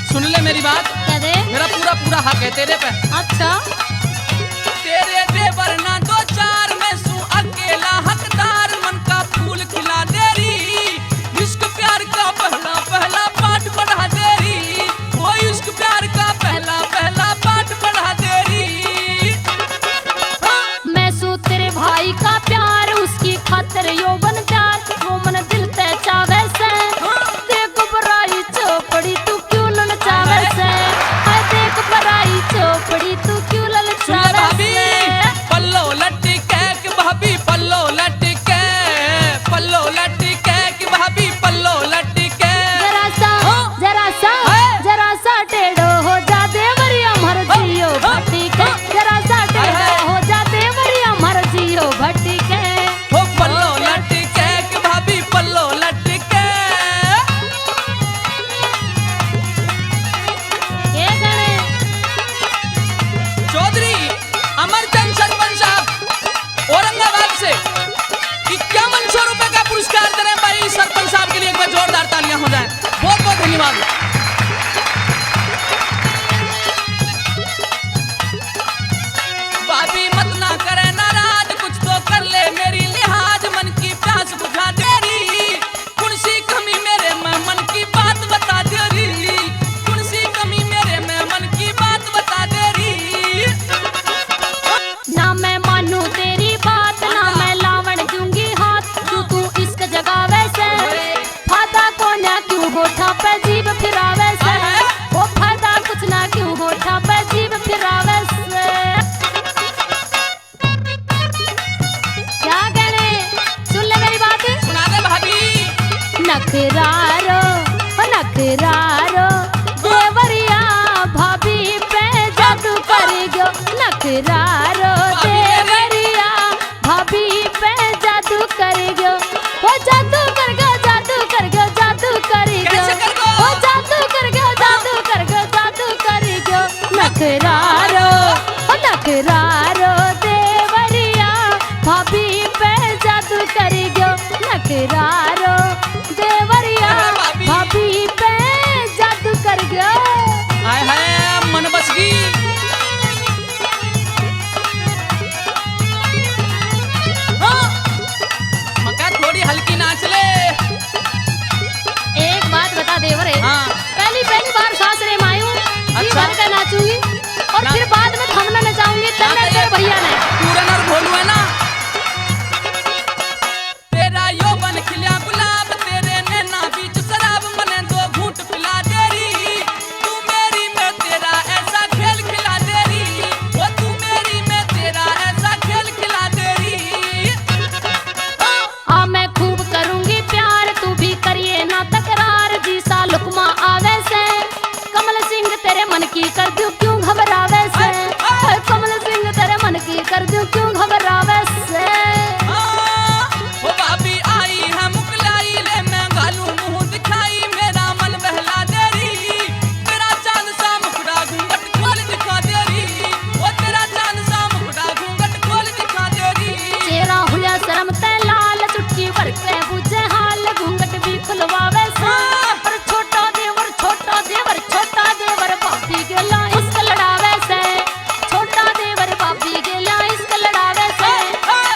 सुन ले मेरी बात। क्या दे? मेरा पूरा पूरा हक है तेरे पे। अच्छा। तेरे देवर ना दो चार, मैं सू अकेला हकदार, मन का फूल खिला दे री। इश्क प्यार का पहला पहला पाठ पढ़ा दे री, वो इश्क प्यार का पहला पहला पाठ पढ़ा दे री। हाँ। मैं सू तेरे भाई का प्यार, उसकी खातर यौवन प्यार, वो मन दिल ते चावे से। हाँ। देख पराई चोपड़ी तू क्यों ललचावे से, हाय देख पराई चोपड़ी तू क्यों ललचावे से। पल्लो लटके कि भाभी पल्लो लटके, पल्लो लटके कि भाभी पल्लो लटके। जरा सा, हाँ। जरा सा, हाँ। जरा सा टेढ़ो हो जा देवरिया मर जियो भटके। जरा सा टेढ़ो हो जा देवरिया मर जियो भटके। हो पल्लो लटके कि भाभी पल्लो लटके। ये गाने। चौधरी अमरचंद सरपंच साहब औरंगाबाद से इक्यावन सौ रुपए का पुरस्कार दे रहे हैं भाई सरपंच साहब के लिए। एक बार जोरदार तालियां हो जाए। बहुत बहुत धन्यवाद। भाभी मत ना करे नाराज, कुछ तो कर ले मेरी लिहाज, मन की प्यास बुझा दे री। कौन सी कमी मेरे में, मन की बात बता दे री। कौन सी कमी मेरे में, मन की बात बता दे री। ना मैं मानू तेरी बात, ना मैं लावण दूंगी हाथ, क्यों तू इश्क जगावे से। फायदा कोन्या क्यों होठा पे जीभ फिरावे से। ओ फायदा कुछ ना क्यों होठा पे जीभ फिरावे से। क्या कहने, सुन ले मेरी बात। सुना दे भाभी। नखरारो, ओ नखरारो, देवरिया भाभी पे जादू कर गयो। नखरारो, भाभी मेरी। देवरिया भाभी पे जादू कर गयो। ओ जादू कर गयो, जादू कर गयो, जादू कर गयो। कैसे कर गयो? ओ जादू कर गयो, जादू कर गयो, जादू कर गयो। नखरारो, ओ नखरारो देवरिया, भाभी पे जादू कर गयो। नखरारो देवरिया, अरे भाभी। भाभी पे जादू कर गयो। हाय हाय, मन बस गई। हाँ। मका थोड़ी हल्की नाच ले। एक बात बता देवर है, हाँ। पहली पहली बार सासरे में आई हूँ, जी अच्छा। भर के नाचूंगी और ना। फिर बाद में थमना नचाऊंगी, ना तन्ने तो तेरे ये भैया ने। पूरन और भोलू है ना। तेरा यौवन खिला गुलाब, तेरे नैना बीच शराब, मने दो घूंट पिला दे री। तू मेरी, मैं तेरा, ऐसा खेल खिला दे री। ओ तू मेरी, मैं तेरा, ऐसा खेल खिला दे री। हाँ। आ मैं खूब करूंगी प्यार, तू भी करिए ना तकरार, जी सा लुकमा आवे से। कमल सिंह तेरे मन की कर दूं क्यों घबरावे से। ओए कमल सिंह तेरे मन की कर दूं क्यों घबरावे से। ओ भाभी आई है मुकलाई ले, मैं घालू मुंह दिखाई, मेरा मन बहला दे री। तेरा चांद सा मुखड़ा घूंघट खोल दिखा दे री। ओ तेरा चांद सा मुखड़ा घूंघट खोल दिखा दे री। चेहरा हुआ शर्म ते लाल, चुटकी भर के बुझे हाल, घूंघट भी खुलवावे से। हाँ। पर छोटा देवर, छोटा देवर, छोटा देवर भाभी गेला इश्क लड़ावे से। छोटा देवर भाभी गेला इश्क लड़ावे से।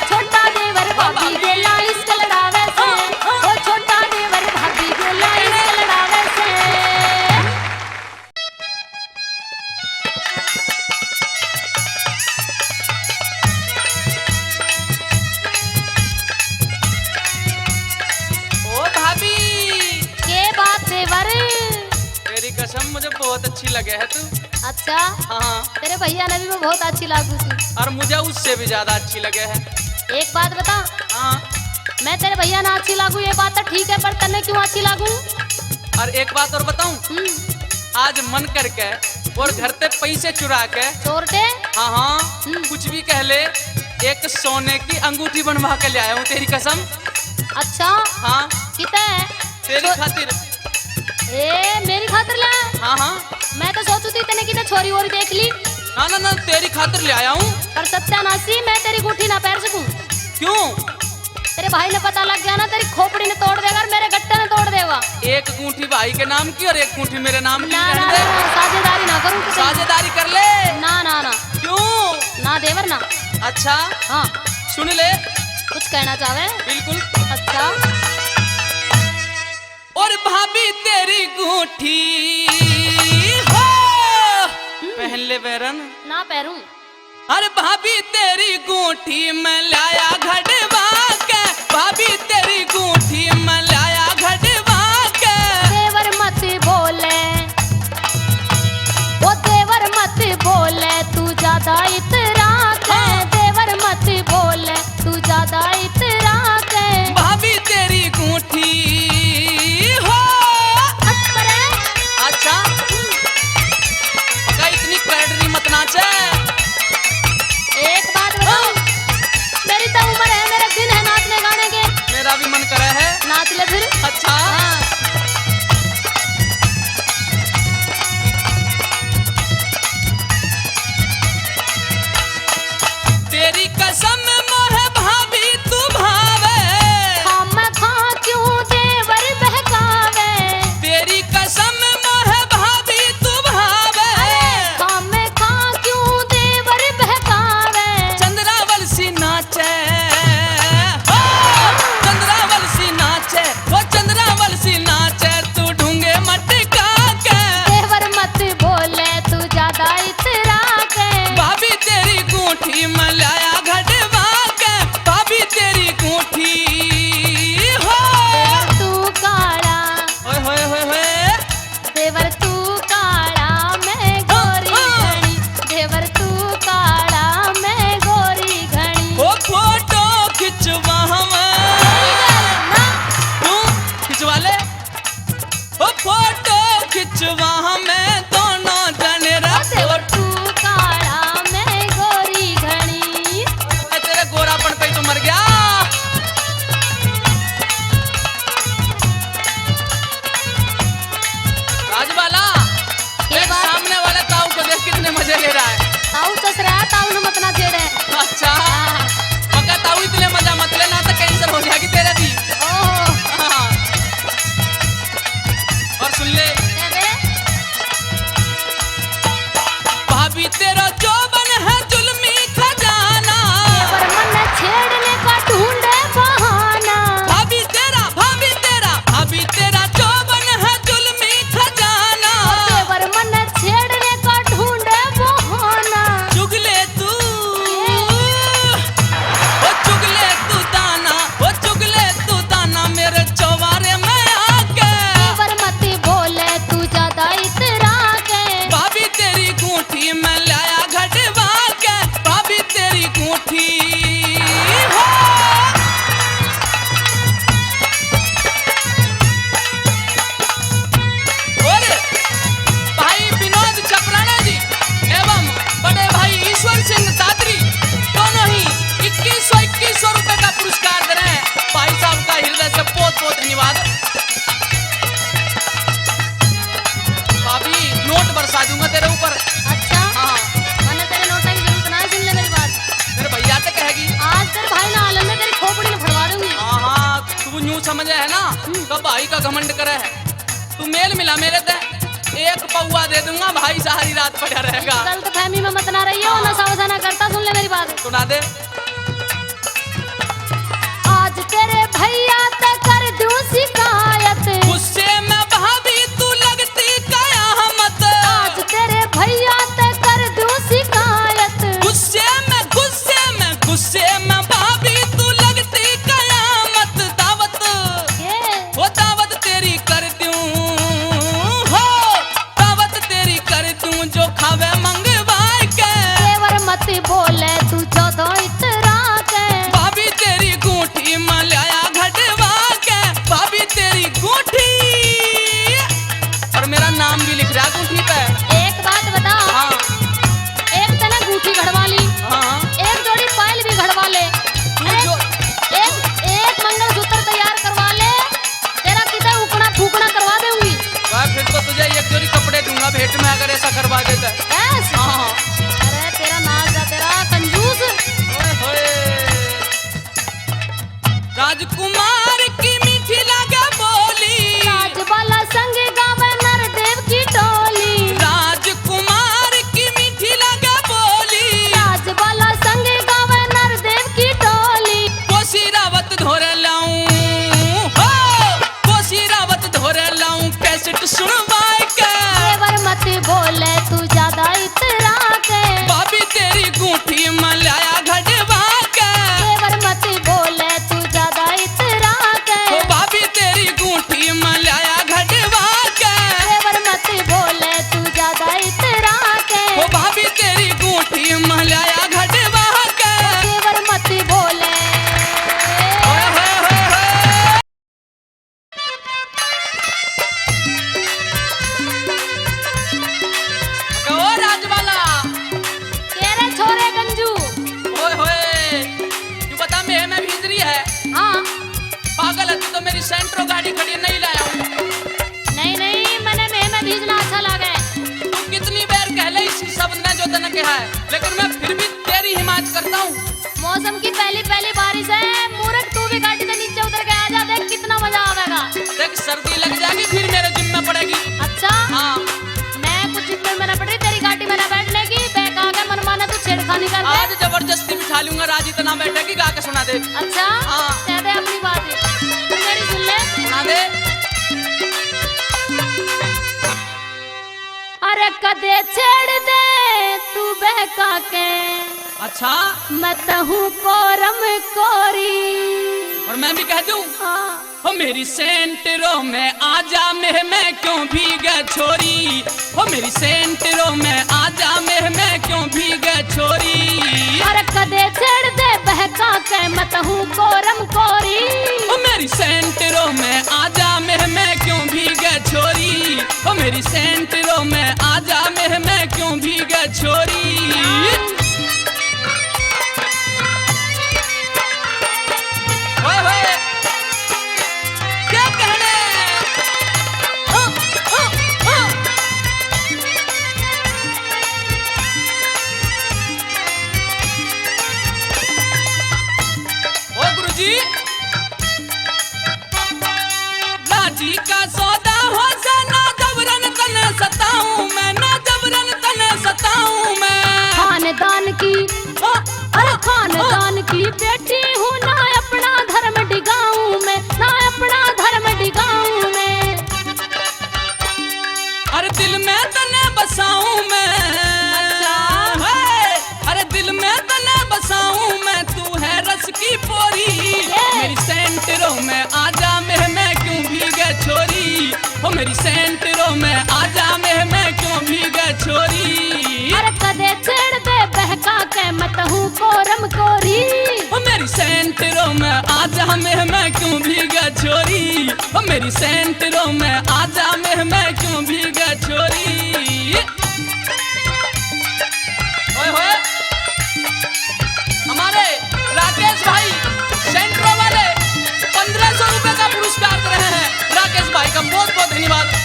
छोटा देवर भाभी गेला इश्क लड़ावे से। ओ छोटा देवर भाभी गेला इश्क लड़ावे से। ओ भाभी। के बात देवर? तेरी कसम, मुझे बहुत अच्छी लगे है तू। अच्छा? हाँ। तेरे भैया ने भी मैं बहुत अच्छी लागू थी। और मुझे उससे भी ज्यादा अच्छी लगे है। एक बात बता। हाँ। मैं तेरे भैया ना अच्छी लागू, ये बात तो ठीक है, पर तन्ने क्यों अच्छी लागू? और एक बात और बताऊं? हम्म। आज मन करके और घर ते पैसे चुरा के चोर दे? हाँ, हाँ। हम्म। कुछ भी कह ले, एक सोने की अंगूठी बनवा के ले आया हूँ, तेरी कसम। अच्छा? हाँ। कितने? तेरी छो- खातिर। ए, मेरी खातिर ले? हाँ, हाँ। मैं तो सोचू थी तने किते छोरी और देख ली। ना, ना, ना, तेरी खातिर ले आया हूँ। पर सत्यानाशी, मैं तेरी गूंठी ना पहर सकूं। क्यों? तेरे भाई ने पता लग गया ना, तेरी खोपड़ी ने तोड़ देगा और मेरे गट्टे ने तोड़ देगा। एक गूंठी भाई के नाम की और एक गूंठी मेरे नाम की ना, रहने ना, दे। ना, साझेदारी ना करूं किसी। साझेदारी कर ले। ना, ना, ना। क्यों? ना देवर ना। अच्छा। हाँ। सुन ले। कुछ कहना चाहे? बिल्कुल। अच्छा। और भाभी तेरी गूंठी हो, हम्म। पहन ले बैरन। ना पहरूं। अरे भाभी तेरी गूंठी मैं लाया घड़वा के, भाभी तेरी गूंठी मैं लाया घड़वा के। देवर मत बोले, ओ देवर मत बोले, तू ज्यादा इतरा के। हाँ। देवर मत बोले, तू ज्यादा इतरा के। भाभी तेरी गूंठी हो। हट परे। अच्छा। मका इतनी करंट रही मत नाचे। एक बात बताऊं, हाँ। मेरी तो उम्र है, मेरा दिन है नाचने गाने के। मेरा भी मन करे है। नाच ले फिर। अच्छा। हाँ। तेरी कसम मोहे भाभी तू भावे। खामखा क्यों देवर बहकावे। तेरी कसम मोहे भाभी तू भावे। अरे खामखा क्यों देवर बहकावे। चंद्रावल सी नाचे, ओ, चंद्रावल सी नाचे। वो चंद्रावल सी नाचे तू ढूंगे मटका के। देवर मत बोले तू ज्यादा इतरा के। भाभी तेरी गूंठी मैं लाया घड़वा के, भाभी तेरी गूंठी हो। देवर तू काला। ओए होए होए होए। देवर तू काला मैं गोरी हाँ, हाँ। घणी, देवर तू काला मैं गोरी घणी। ओ फोटो खिंचवा हम। ना। क्यों? खिंचवा ले। ओ फोटो खिंचवा हम दोनों जने रे। ओ देवर तू काला मैं गोरी घणी। मैं तेरे गोरापन पे ही तो मर गया। राजबाला, ये देख बात सामने वाले ताऊ को देख कितने मजे ले रहा है। ताऊ ससुरा है, ताऊ ने मत ना छेड़े। अच्छा। हाँ। मका ताऊ इतने मजा मत लेना तो कैंसर हो जाएगी तेरे भी। ओहो। हाँ। और सुन ले। क्या बे? भाभी तेरा जोबन है जुल्मी खजाना। देवर मन्ने छेड़ने का ढूंढे बहाना। भाभी तेरा, भाभी तेरा, भाभी तेरा जोबन है जुल्मी खजाना। ओ देवर मन्ने छेड़ने का ढूंढे बहाना। चुगले तू, ओ चुगले तू दाना, ओ चुगले तू दाना मेरे चौबारे में आके। देवर मत बोले तू ज्यादा इतरा के। भाभी तेरी गूंठी मैं लाया घड़वा के, भाभी तेरी गूंठी हो। और भाई विनोद चपराना जी एवं बड़े भाई ईश्वर सिंह दादरी दोनों ही इक्कीस सौ इक्कीस सौ रुपए का पुरस्कार दे रहे हैं। भाई साहब का हृदय से बहुत बहुत धन्यवाद। भाभी, नोट बरसा दूंगा तेरे ऊपर। अच्छा? हाँ। मैंने तेरे नोटा की जरूरत ना है, सुन ले मेरी बात। मेरे भैया से कहेगी। आज तेरे भाई ना आलन में तेरी खोपड़ी में फड़वा दूंगी। हाँ, हाँ, तू न्यू समझे है ना, हम्म। तो भाई का घमंड करे है। तू मेल मिला मेरे ते, एक पौवा दे दूंगा, भाई सारी रात पड़ा रहेगा। गलतफहमी में मत ना रहियो, हाँ। नशा वशा ना करता, सुन ले मेरी बात। सुना दे। आज तेरे भैया ते कर दूं शिकायत। गुस्से में भाभी तू लगती कयामत। आज तेरे भैया ते कर दूं शिकायत। गुस्से में, गुस्से में, गुस्से में भाभी तू लगती कयामत। दावत, ये। वो दावत तेरी कर दूं, हो। दावत तेरी कर दूं जो खावे मंगवा के। देवर मत बोले तू चौदह इतरा के। भाभी तेरी गूंठी में लाया घटवा मैं अगर ऐसा करवा देता। बस। हाँ। अरे तेरा नाच जा, तेरा कंजूस। ओए होए। राजकुमार की मीठी लागे बोली। राजबाला संग गावे नरदेव की टोली। राजकुमार की मीठी लागे बोली। राजबाला संग गावे नरदेव की टोली। कोसी रावत धोरे लाऊं, हो, कोसी रावत धोरे लाऊं, कैसेट सुनवाए के। देवर मत बोले तू ज्यादा इतरा के। भाभी तेरी गूंठी में लाया घड़वा के। देवर मत बोले तू ज्यादा इतरा के। ओ भाभी तेरी गूंठी में लाया घड़वा के। देवर मत बोले तू ज्यादा इतरा के। ओ भाभी तेरी गूंठी में लाया घड़वा के। देवर मत बोले। ओए होए होए होए। ओ राजबाला। तेरे छोरे गंजू। ओए होए। तू बता, मेह में भीज रही है? हाँ। पागल है तू तो, मेरी सेंट्रो गाड़ी खड़ी है, नहीं लाया हूँ। नहीं, नहीं, मैंने मेह में भीजना अच्छा लगे। तू कितनी बार कह ले इस शब्द ने जो तने कहा है, लेकिन मैं फिर भी तेरी हिमायत करता हूँ। मौसम की पहली पहली बारिश है, मूर्ख तू भी गाड़ी से नीचे उतर के आ जा, देख कितना मजा आवेगा। देख सर्दी लग जाएगी फिर मेरे जिम्मे पड़ेगी। अच्छा? हाँ। मैं कुछ जिम्मे में ना पड़ रही, तेरी गाड़ी में ना बैठने की, बहका के मनमाना तू छेड़खानी कर दे। आज जबरदस्ती बिठा लूंगा, राज इतना बैठेगी गा के सुना दे। अच्छा? हाँ। कह दे अपनी बात ही। तू मेरी सुन ले। सुना दे। अरे कदे छेड़ दे तू बहका के। अच्छा। मैं तहूँ कोरम कोरी। और मैं भी कह दूँ? हाँ। हो मेरी सेंटरो में आजा, मेह में क्यों भीगे छोरी। हो मेरी सेंटरो में आजा, मेह में क्यों भीगे छोरी। अरे कदे छेड़ दे बहका के, मैं तहूँ कोरम कोरी। हो मेरी सेंटरो में आजा, मेह में क्यों भीगे छोरी। ओ मेरी सेंटरो में आजा, मेह में क्यों भीगे छोरी। ओए होए, क्या कहने? हाँ, हाँ, हाँ। ओ गुरुजी, राजी का सौदा हो जा, ना जबरन तने सताऊं मैं, ना जबरन तने सताऊं मैं। खानदान की, ओ, अरे ओ, खानदान ओ। की बेटी हूँ, ना अपना धर्म डिगाऊं मैं, ना अपना धर्म डिगाऊं मैं। अरे दिल में तने बसाऊं मैं। अच्छा। हे, अरे दिल में तने बसाऊं मैं, तू है रस की पोरी। ये। मेरी सेंटरो में आजा, मेह में क्यों भीगे छोरी। ओ मेरी सेंटरो में आजा, मेह में क्यों भीगे छोरी। अरे कदे छेड़ दे बहका के, मैं तहूँ कोरम कोरी। ओ मेरी सेंटरो में आजा, मेह में क्यों भीगे छोरी। ओ मेरी सेंटरो में आजा, मेह में क्यों भीगे छोरी। ओए होए, हमारे राकेश भाई सेंट्रो वाले पन्द्रह सौ रुपए का पुरस्कार दे रहे हैं। राकेश भाई का बहुत बहुत धन्यवाद।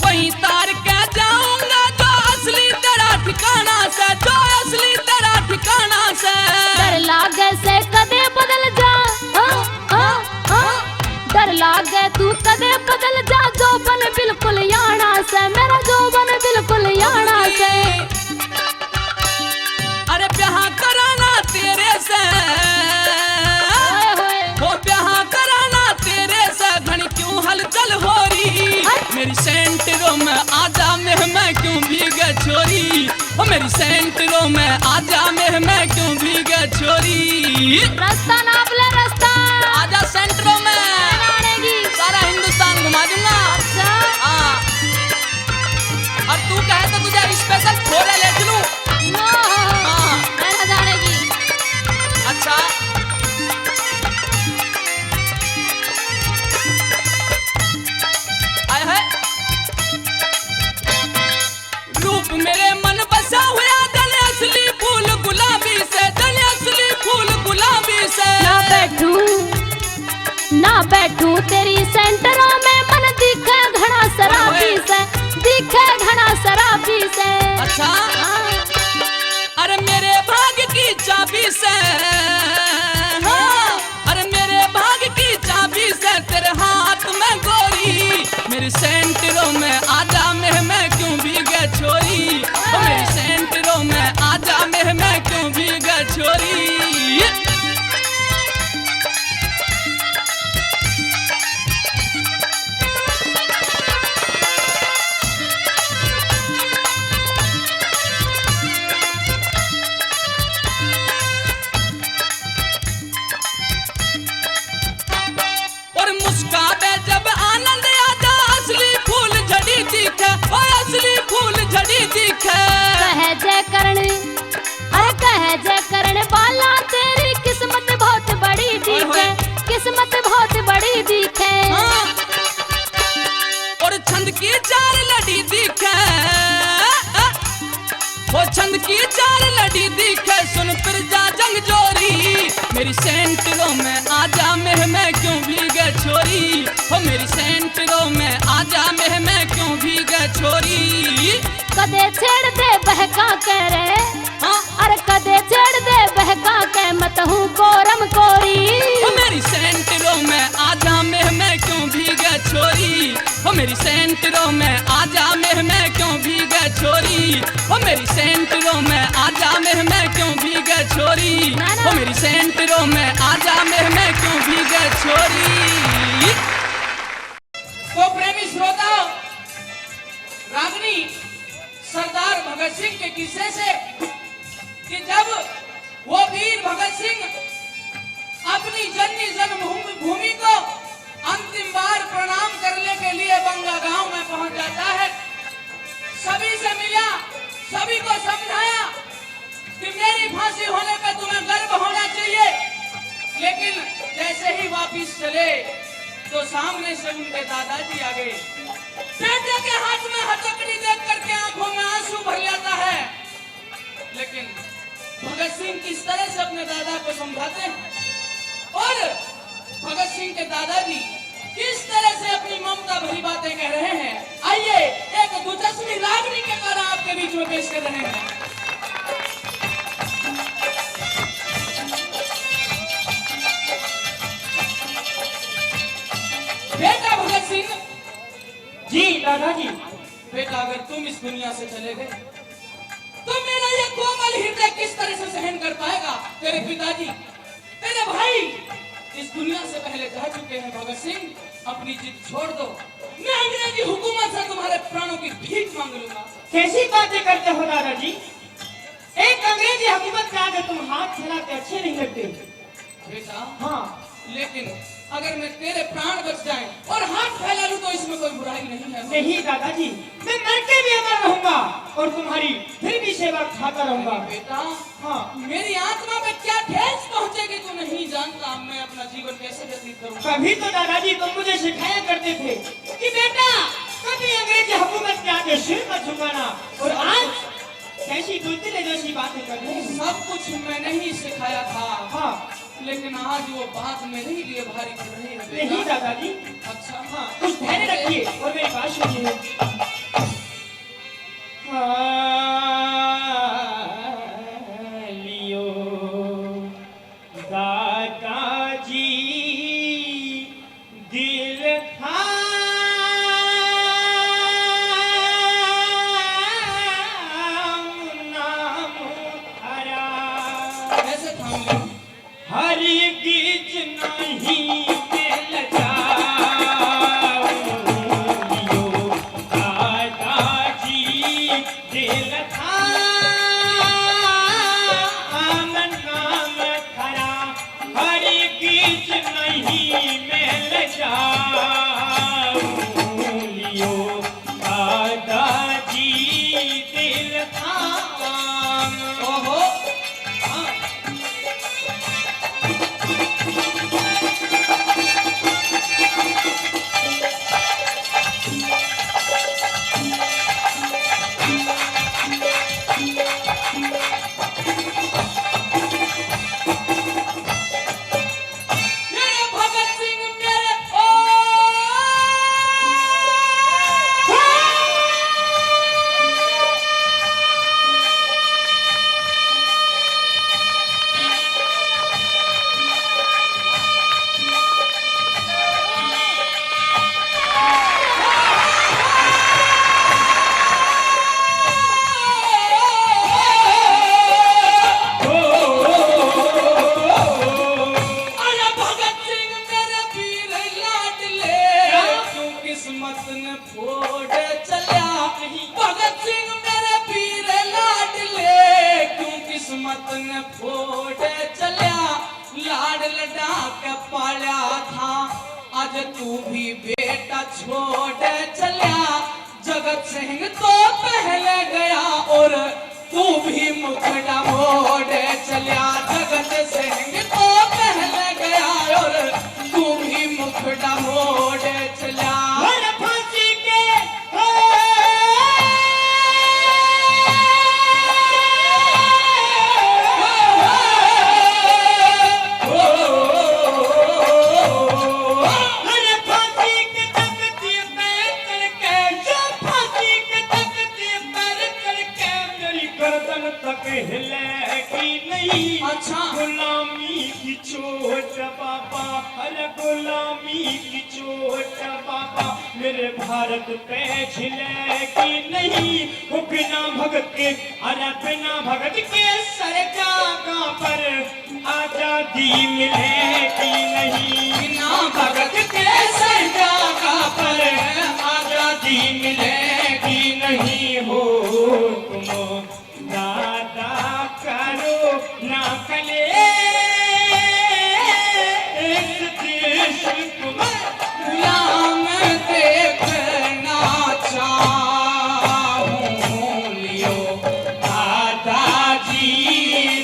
वहीं तार के जाऊंगा जो असली तेरा ठिकाना से, जो असली तेरा ठिकाना से। डर लागे से कदे बदल जा, हाँ, हाँ, हाँ। डर लागे तू कदे बदल जा, जोबन बिल्कुल याना से, मेरा जोबन बिल्कुल याना से। अरे ब्याह कराना तेरे से, ओए होए। ओ ब्याह कराना तेरे से, घणी क्यों हलचल हो रही। हाय। मेरी सेंटरो में आजा, मेह में क्यों भीगे छोरी। ओ मेरी सेंटरो में आजा, मेह में क्यों भीगे छोरी। रास्ता नाप ले, रास्ता। आजा सेंटरो में। जानेगी। सारा हिंदुस्तान घुमा दूंगा। अच्छा। हाँ। और तू कहे तो तुझे स्पेशल फोर ले चलूं। नो, हाँ। मैं ना जानेगी। अच्छा। आय हाय। रूप मेरे मन बसा हुआ, जाने असली फूल गुलाबी से, जाने असली फूल गुलाबी से। ना बैठूं तेरी सेंटरों में, मन दिखे घना शराबी से, दिखे घना शराबी से। अच्छा। हाँ। अरे मेरे भाग की चाबी से, हाँ। अरे मेरे भाग की चाबी से तेरे हाथ में गोरी, मेरी सेंटरों में आजा, मैं, मैं क्यों भीगे छोरी, ओ मेरी सेंटरों में आजा, मैं, मैं क्यों भीगे छोरी। और मुस्काबे जब आनंद आजा, असली फूल झड़ी दिखे, ओ असली फूल झड़ी दिखे। कह जय करण, अरे कह जय करण बाला, तेरी किस्मत बहुत बड़ी दिखे, किस्मत बहुत बड़ी दिखे। हाँ। और छंद की चार लड़ी दिखे, ओ छंद की चार लड़ी दिखे, सुन फिर जा जंग जोरी। मेरी सेंटरों में आजा, मैं, मैं क्यों भीगे छोरी, ओ मेरी सेंटरों में आजा, मैं, मैं क्यों भीगे छोरी। कदे छेड़ दे बहका के रे, हाँ। अरे कदे छेड़ दे बहका के, मत हूँ कोरम कोरी। ओ मेरी सेंटरों में आजा, मैं, मैं क्यों भीगे छोरी, ओ मेरी सेंटरों में आजा, मैं, मैं क्यों भीगे छोरी, ओ मेरी सेंटरों में आजा, मैं, मैं क्यों भीगे छोरी, ना, ना। ओ मेरी सेंटरों में आजा, मैं, मैं क्यों भीगे छोरी। तो प्रेमी श्रोता, रागनी सरदार भगत सिंह के किस्से से कि जब वो वीर भगत सिंह अपनी जननी जन्मभूमि, भूमि को अंतिम बार प्रणाम करने के लिए बंगा गांव में पहुंच जाता है। सभी से मिला, सभी को समझाया कि मेरी फांसी होने पे तुम्हें गर्व होना चाहिए, लेकिन जैसे ही वापिस चले तो सामने से उनके दादाजी आ गए। बेटे के हाथ में हथकड़ी देख करके आंखों में आंसू भर जाता है। लेकिन भगत सिंह किस तरह से अपने दादा को समझाते हैं और भगत सिंह के दादाजी किस तरह से अपनी ममता भरी बातें कह रहे हैं, आइए एक दुचश्मी रागनी के द्वारा आपके बीच में पेश कर रहे हैं। बेटा भगत सिंह। जी दादाजी। बेटा, अगर तुम इस दुनिया से चले गए तो मेरा ये कोमल हृदय किस तरह से सहन कर पाएगा? तेरे पिताजी, तेरे भाई इस दुनिया से पहले जा चुके हैं। भगत सिंह, अपनी जिद छोड़ दो, मैं अंग्रेजी हुकूमत से तुम्हारे प्राणों की भीख मांग लूंगा। कैसी बातें करते हो दादाजी? एक अंग्रेजी हुकूमत के आगे तुम हाथ फैलाते अच्छे नहीं लगते। बेटा, हाँ। लेकिन अगर मैं तेरे प्राण बच जाएं और हाथ फैला लूं तो इसमें कोई बुराई नहीं है। नहीं दादाजी, मैं मर के भी अमर रहूंगा और तुम्हारी फिर भी सेवा खाता रहूंगा। बेटा, हाँ। मेरी आत्मा में क्या ठेस पहुंचेगी तू नहीं जानता, मैं अपना जीवन कैसे व्यतीत करूंगा। कभी तो दादाजी तुम मुझे सिखाया करते थे कि बेटा, कभी अंग्रेजी हुकूमत के आगे सिर मत झुकाना, और आज कैसी बुलबुल जैसी बातें कर रहे हैं। सब कुछ मैंने ही सिखाया था। हाँ। लेकिन आज वो बात मेरे ही लिए भारी पड़ रही है बेटा। नहीं दादाजी। अच्छा। हाँ, कुछ धैर्य रखिए और मेरी बात सुनिए। हाँ, लियो दादाजी दिल थाम नाम हरा। कैसे थाम लियो? हरगिज नहीं मिल जाऊं लियो दादाजी दिल थाम नाम हरा। हरगिज नहीं मिल जाऊं लियो दादाजी दिल थाम। ओहो। हाँ। फोड़ चल्या भगत सिंह मेरे पीर लाडले, क्यों किस्मत ने फोड़ चल्या। लाड लडा के पाल्या था, आज तू भी बेटा छोड़ चल्या। जगत सिंह तो पहले गया और तू भी मुखड़ा मोड़ चल्या। जगत सिंह तो पहले गया और तू भी मुखड़ा मोड़ चल्या। अरे फांसी के, अरे फांसी के तख्ती पे चढ़ के, जो फांसी के तख्ती पर चढ़ के मेरी गर्दन तक हिलेगी नहीं। अच्छा। गुलामी की चोट बाबा, अरे गुलामी की चोट बाबा, मेरे भारत पे झिलेगी नहीं। वो बिना भगत के, अरे बिना भगत के सर जागा पर आजादी मिलेगी नहीं। बिना भगत के सर जागा पर आजादी मिलेगी नहीं। हो तुम दादा करो ना कलेश, देश को गुलाम देखना चाहूं, लियो दादाजी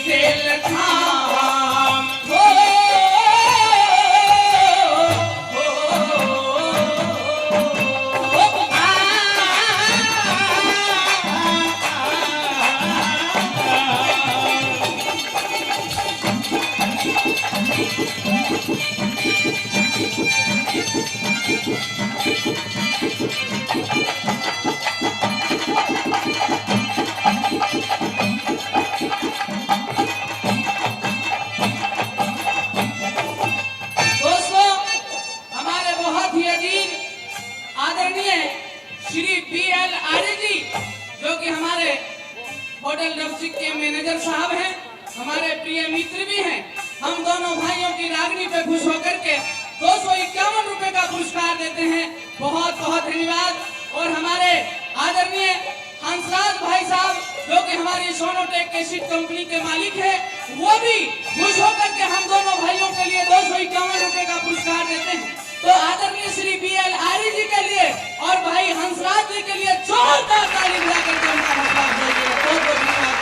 दिल थाम। दोस्तों, हमारे बहुत ही अजीज आदरणीय श्री बी एल आर्य जी, जो कि हमारे होटल डबचिक के मैनेजर साहब हैं, हमारे प्रिय मित्र भी हैं, हम दोनों भाइयों की रागनी पे खुश होकर के दो सौ इक्यावन रुपए का पुरस्कार देते हैं। बहुत बहुत धन्यवाद। और हमारे आदरणीय हंसराज भाई साहब, जो कि हमारी सोनोटेक कैसेट कंपनी के मालिक है, वो भी खुश होकर के हम दोनों भाइयों के लिए दो सौ इक्यावन रुपए का पुरस्कार देते हैं। तो आदरणीय श्री बी एल आर्य जी के लिए और भाई हंसराज जी के लिए जोरदार ताली बजा करके उनका हौसला अफजाई करें। बहुत बहुत धन्यवाद।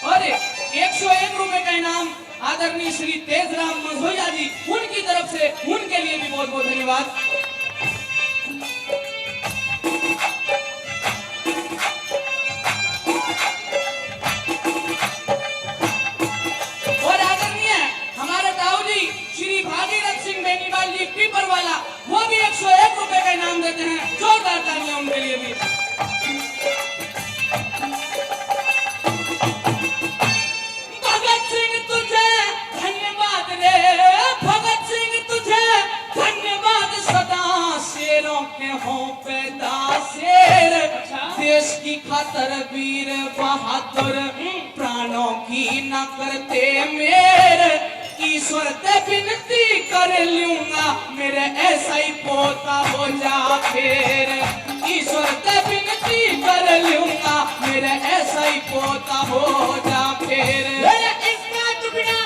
और एक सौ एक रुपए का इनाम आदरणीय श्री तेजराम मझोया जी, उनकी तरफ से उनके लिए भी बहुत बहुत धन्यवाद। और आदरणीय हमारे ताऊ जी श्री भागीरथ सिंह बेनीवाल जी पीपर वाला, वो भी एक सौ एक रुपए का इनाम देते हैं। जोरदार तालियां उनके लिए भी। भगत सिंह तुझे धन्यवाद रे, भगत सिंह तुझे धन्यवाद सदा, शेरों के हों पैदा शेर। अच्छा। देश की खातर वीर बहादुर, हम्म। प्राणों की ना करते मेर। ईश्वर ते विनती कर लूंगा, मेरे ऐसा ही पोता हो जा फेर। ईश्वर ते विनती कर लूंगा, मेरे ऐसा ही पोता हो जा फेर। मेरा इसका टुकड़ा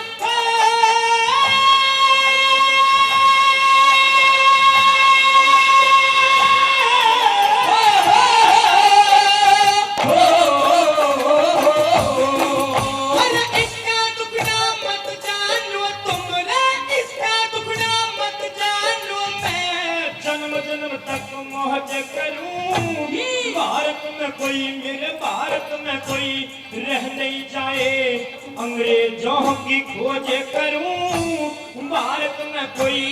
अरे इसका दुखड़ा मत जानो तुम रे, इसका दुखड़ा मत जानो। मैं जन्म जन्म तक मौज करूं। भारत में कोई, मेरे भारत में कोई रह नहीं जाए, अंग्रेजों की खोज करूं। भारत में कोई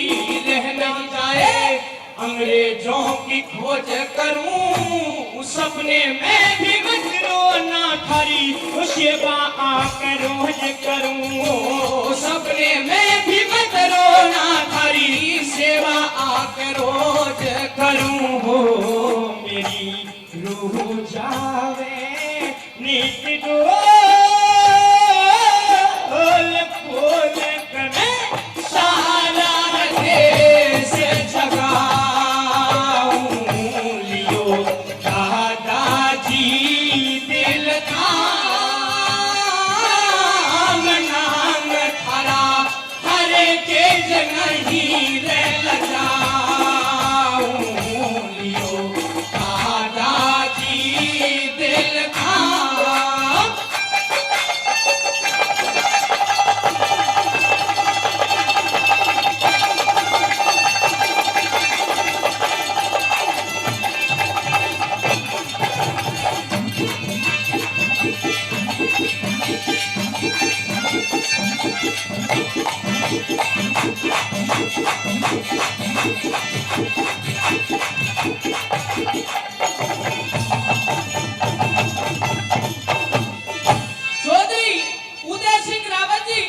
रह नहीं जाए, अंग्रेजों की खोज करूं। सपने में भी मत रोना थारी, वो सेवा आके रोज करूं। सपने में भी मत रोना थारी, सेवा आके रोज करूं। हो मेरी रूह जावे नित डोल। खोल खोल के मैं सारा देश जगाऊं, लियो दादाजी दिल थाम। नाम थारा हर के नहीं रे लजाऊं, लियो दादाजी दिल थाम। चौधरी उदय सिंह रावत जी,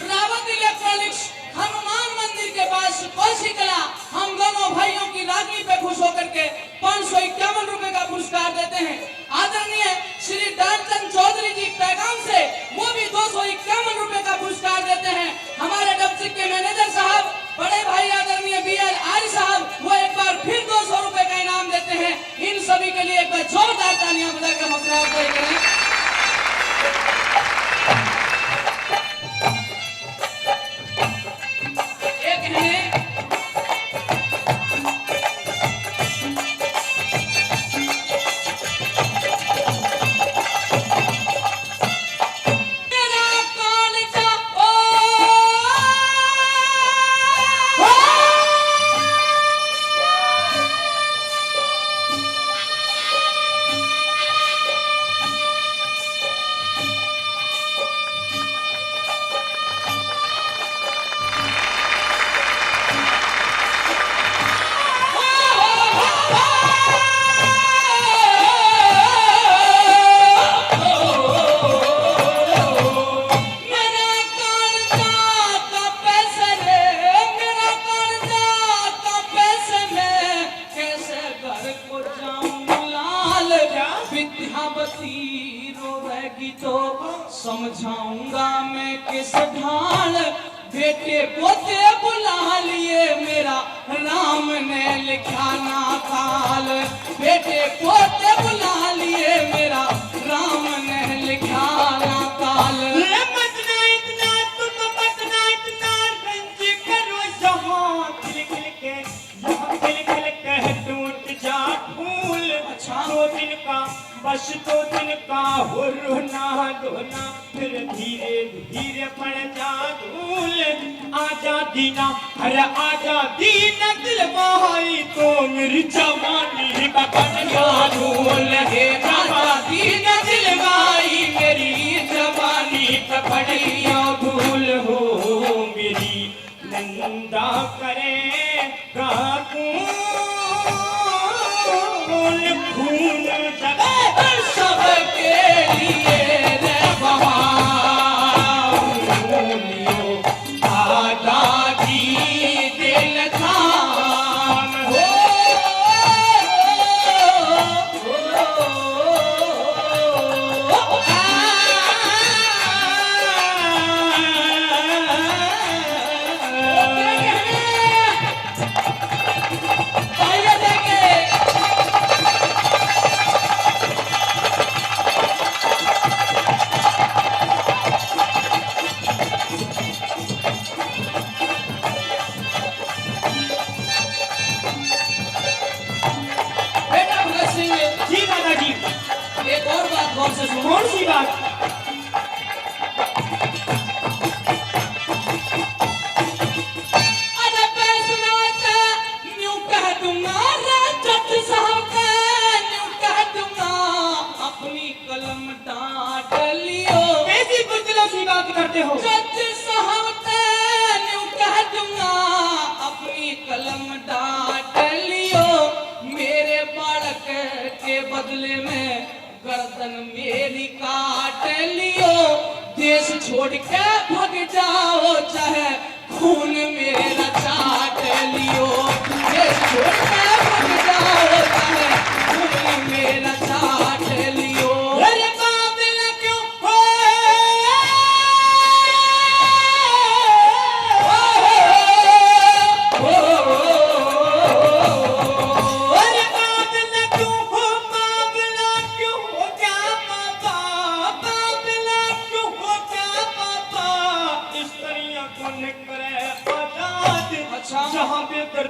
रावत इलेक्ट्रॉनिक्स, हनुमान मंदिर के पास कोसी कला, हम दोनों भाइयों की राखी पे खुश होकर के पाँच सौ इक्यावन रुपए का पुरस्कार देते हैं। आदरणीय श्री दानचंद चौधरी जी पैगाम से वो भी दो सौ इक्यावन रुपए का पुरस्कार देते हैं। हमारे डबचिक के मैनेजर साहब, बड़े भाई आदरणीय बी एल आर्य साहब, वो एक बार फिर दो सौ रुपए का इनाम देते हैं। इन सभी के लिए एक बार जोरदार तालियां बजाकर हौसला अफजाई करें। एक है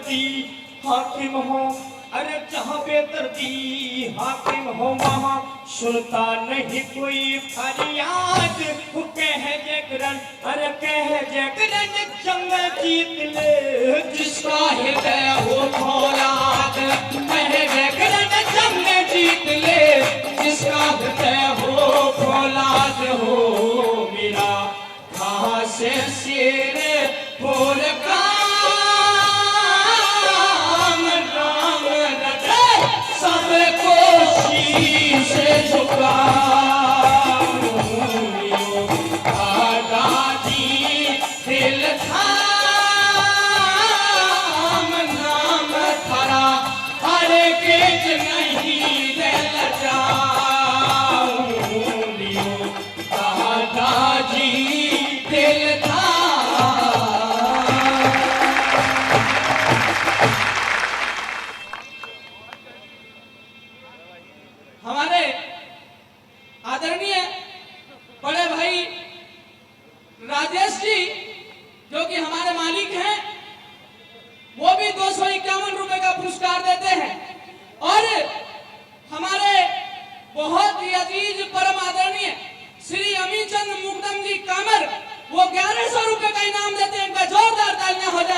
हाकिम हो, अरे जहाँ बेदर्दी हाकिम हो, वहाँ सुनता नहीं कोई फरियाद। वो कह जकरन, अरे कह जकरन जंग जीत ले, जिसका हृदय हो फौलाद। कह जकरन जंग जीत ले, जिसका हृदय हो फौलाद। हो मेरा खास शेर फुरकान, राम रटे सबको शीश झुकाऊं। दादाजी दिल थाम, नाम थारा हरगिज नहीं लजाऊं। दादाजी दिल थाम। हमारे आदरणीय बड़े भाई राजेश जी, जो कि हमारे मालिक हैं, वो भी दो सौ इक्यावन रुपए का पुरस्कार देते हैं। और हमारे बहुत ही अजीज, परम आदरणीय श्री अमीचंद मुकदम जी कामर, वो ग्यारह सौ रुपए का इनाम देते हैं। एक बार जोरदार तालियां हो जाए।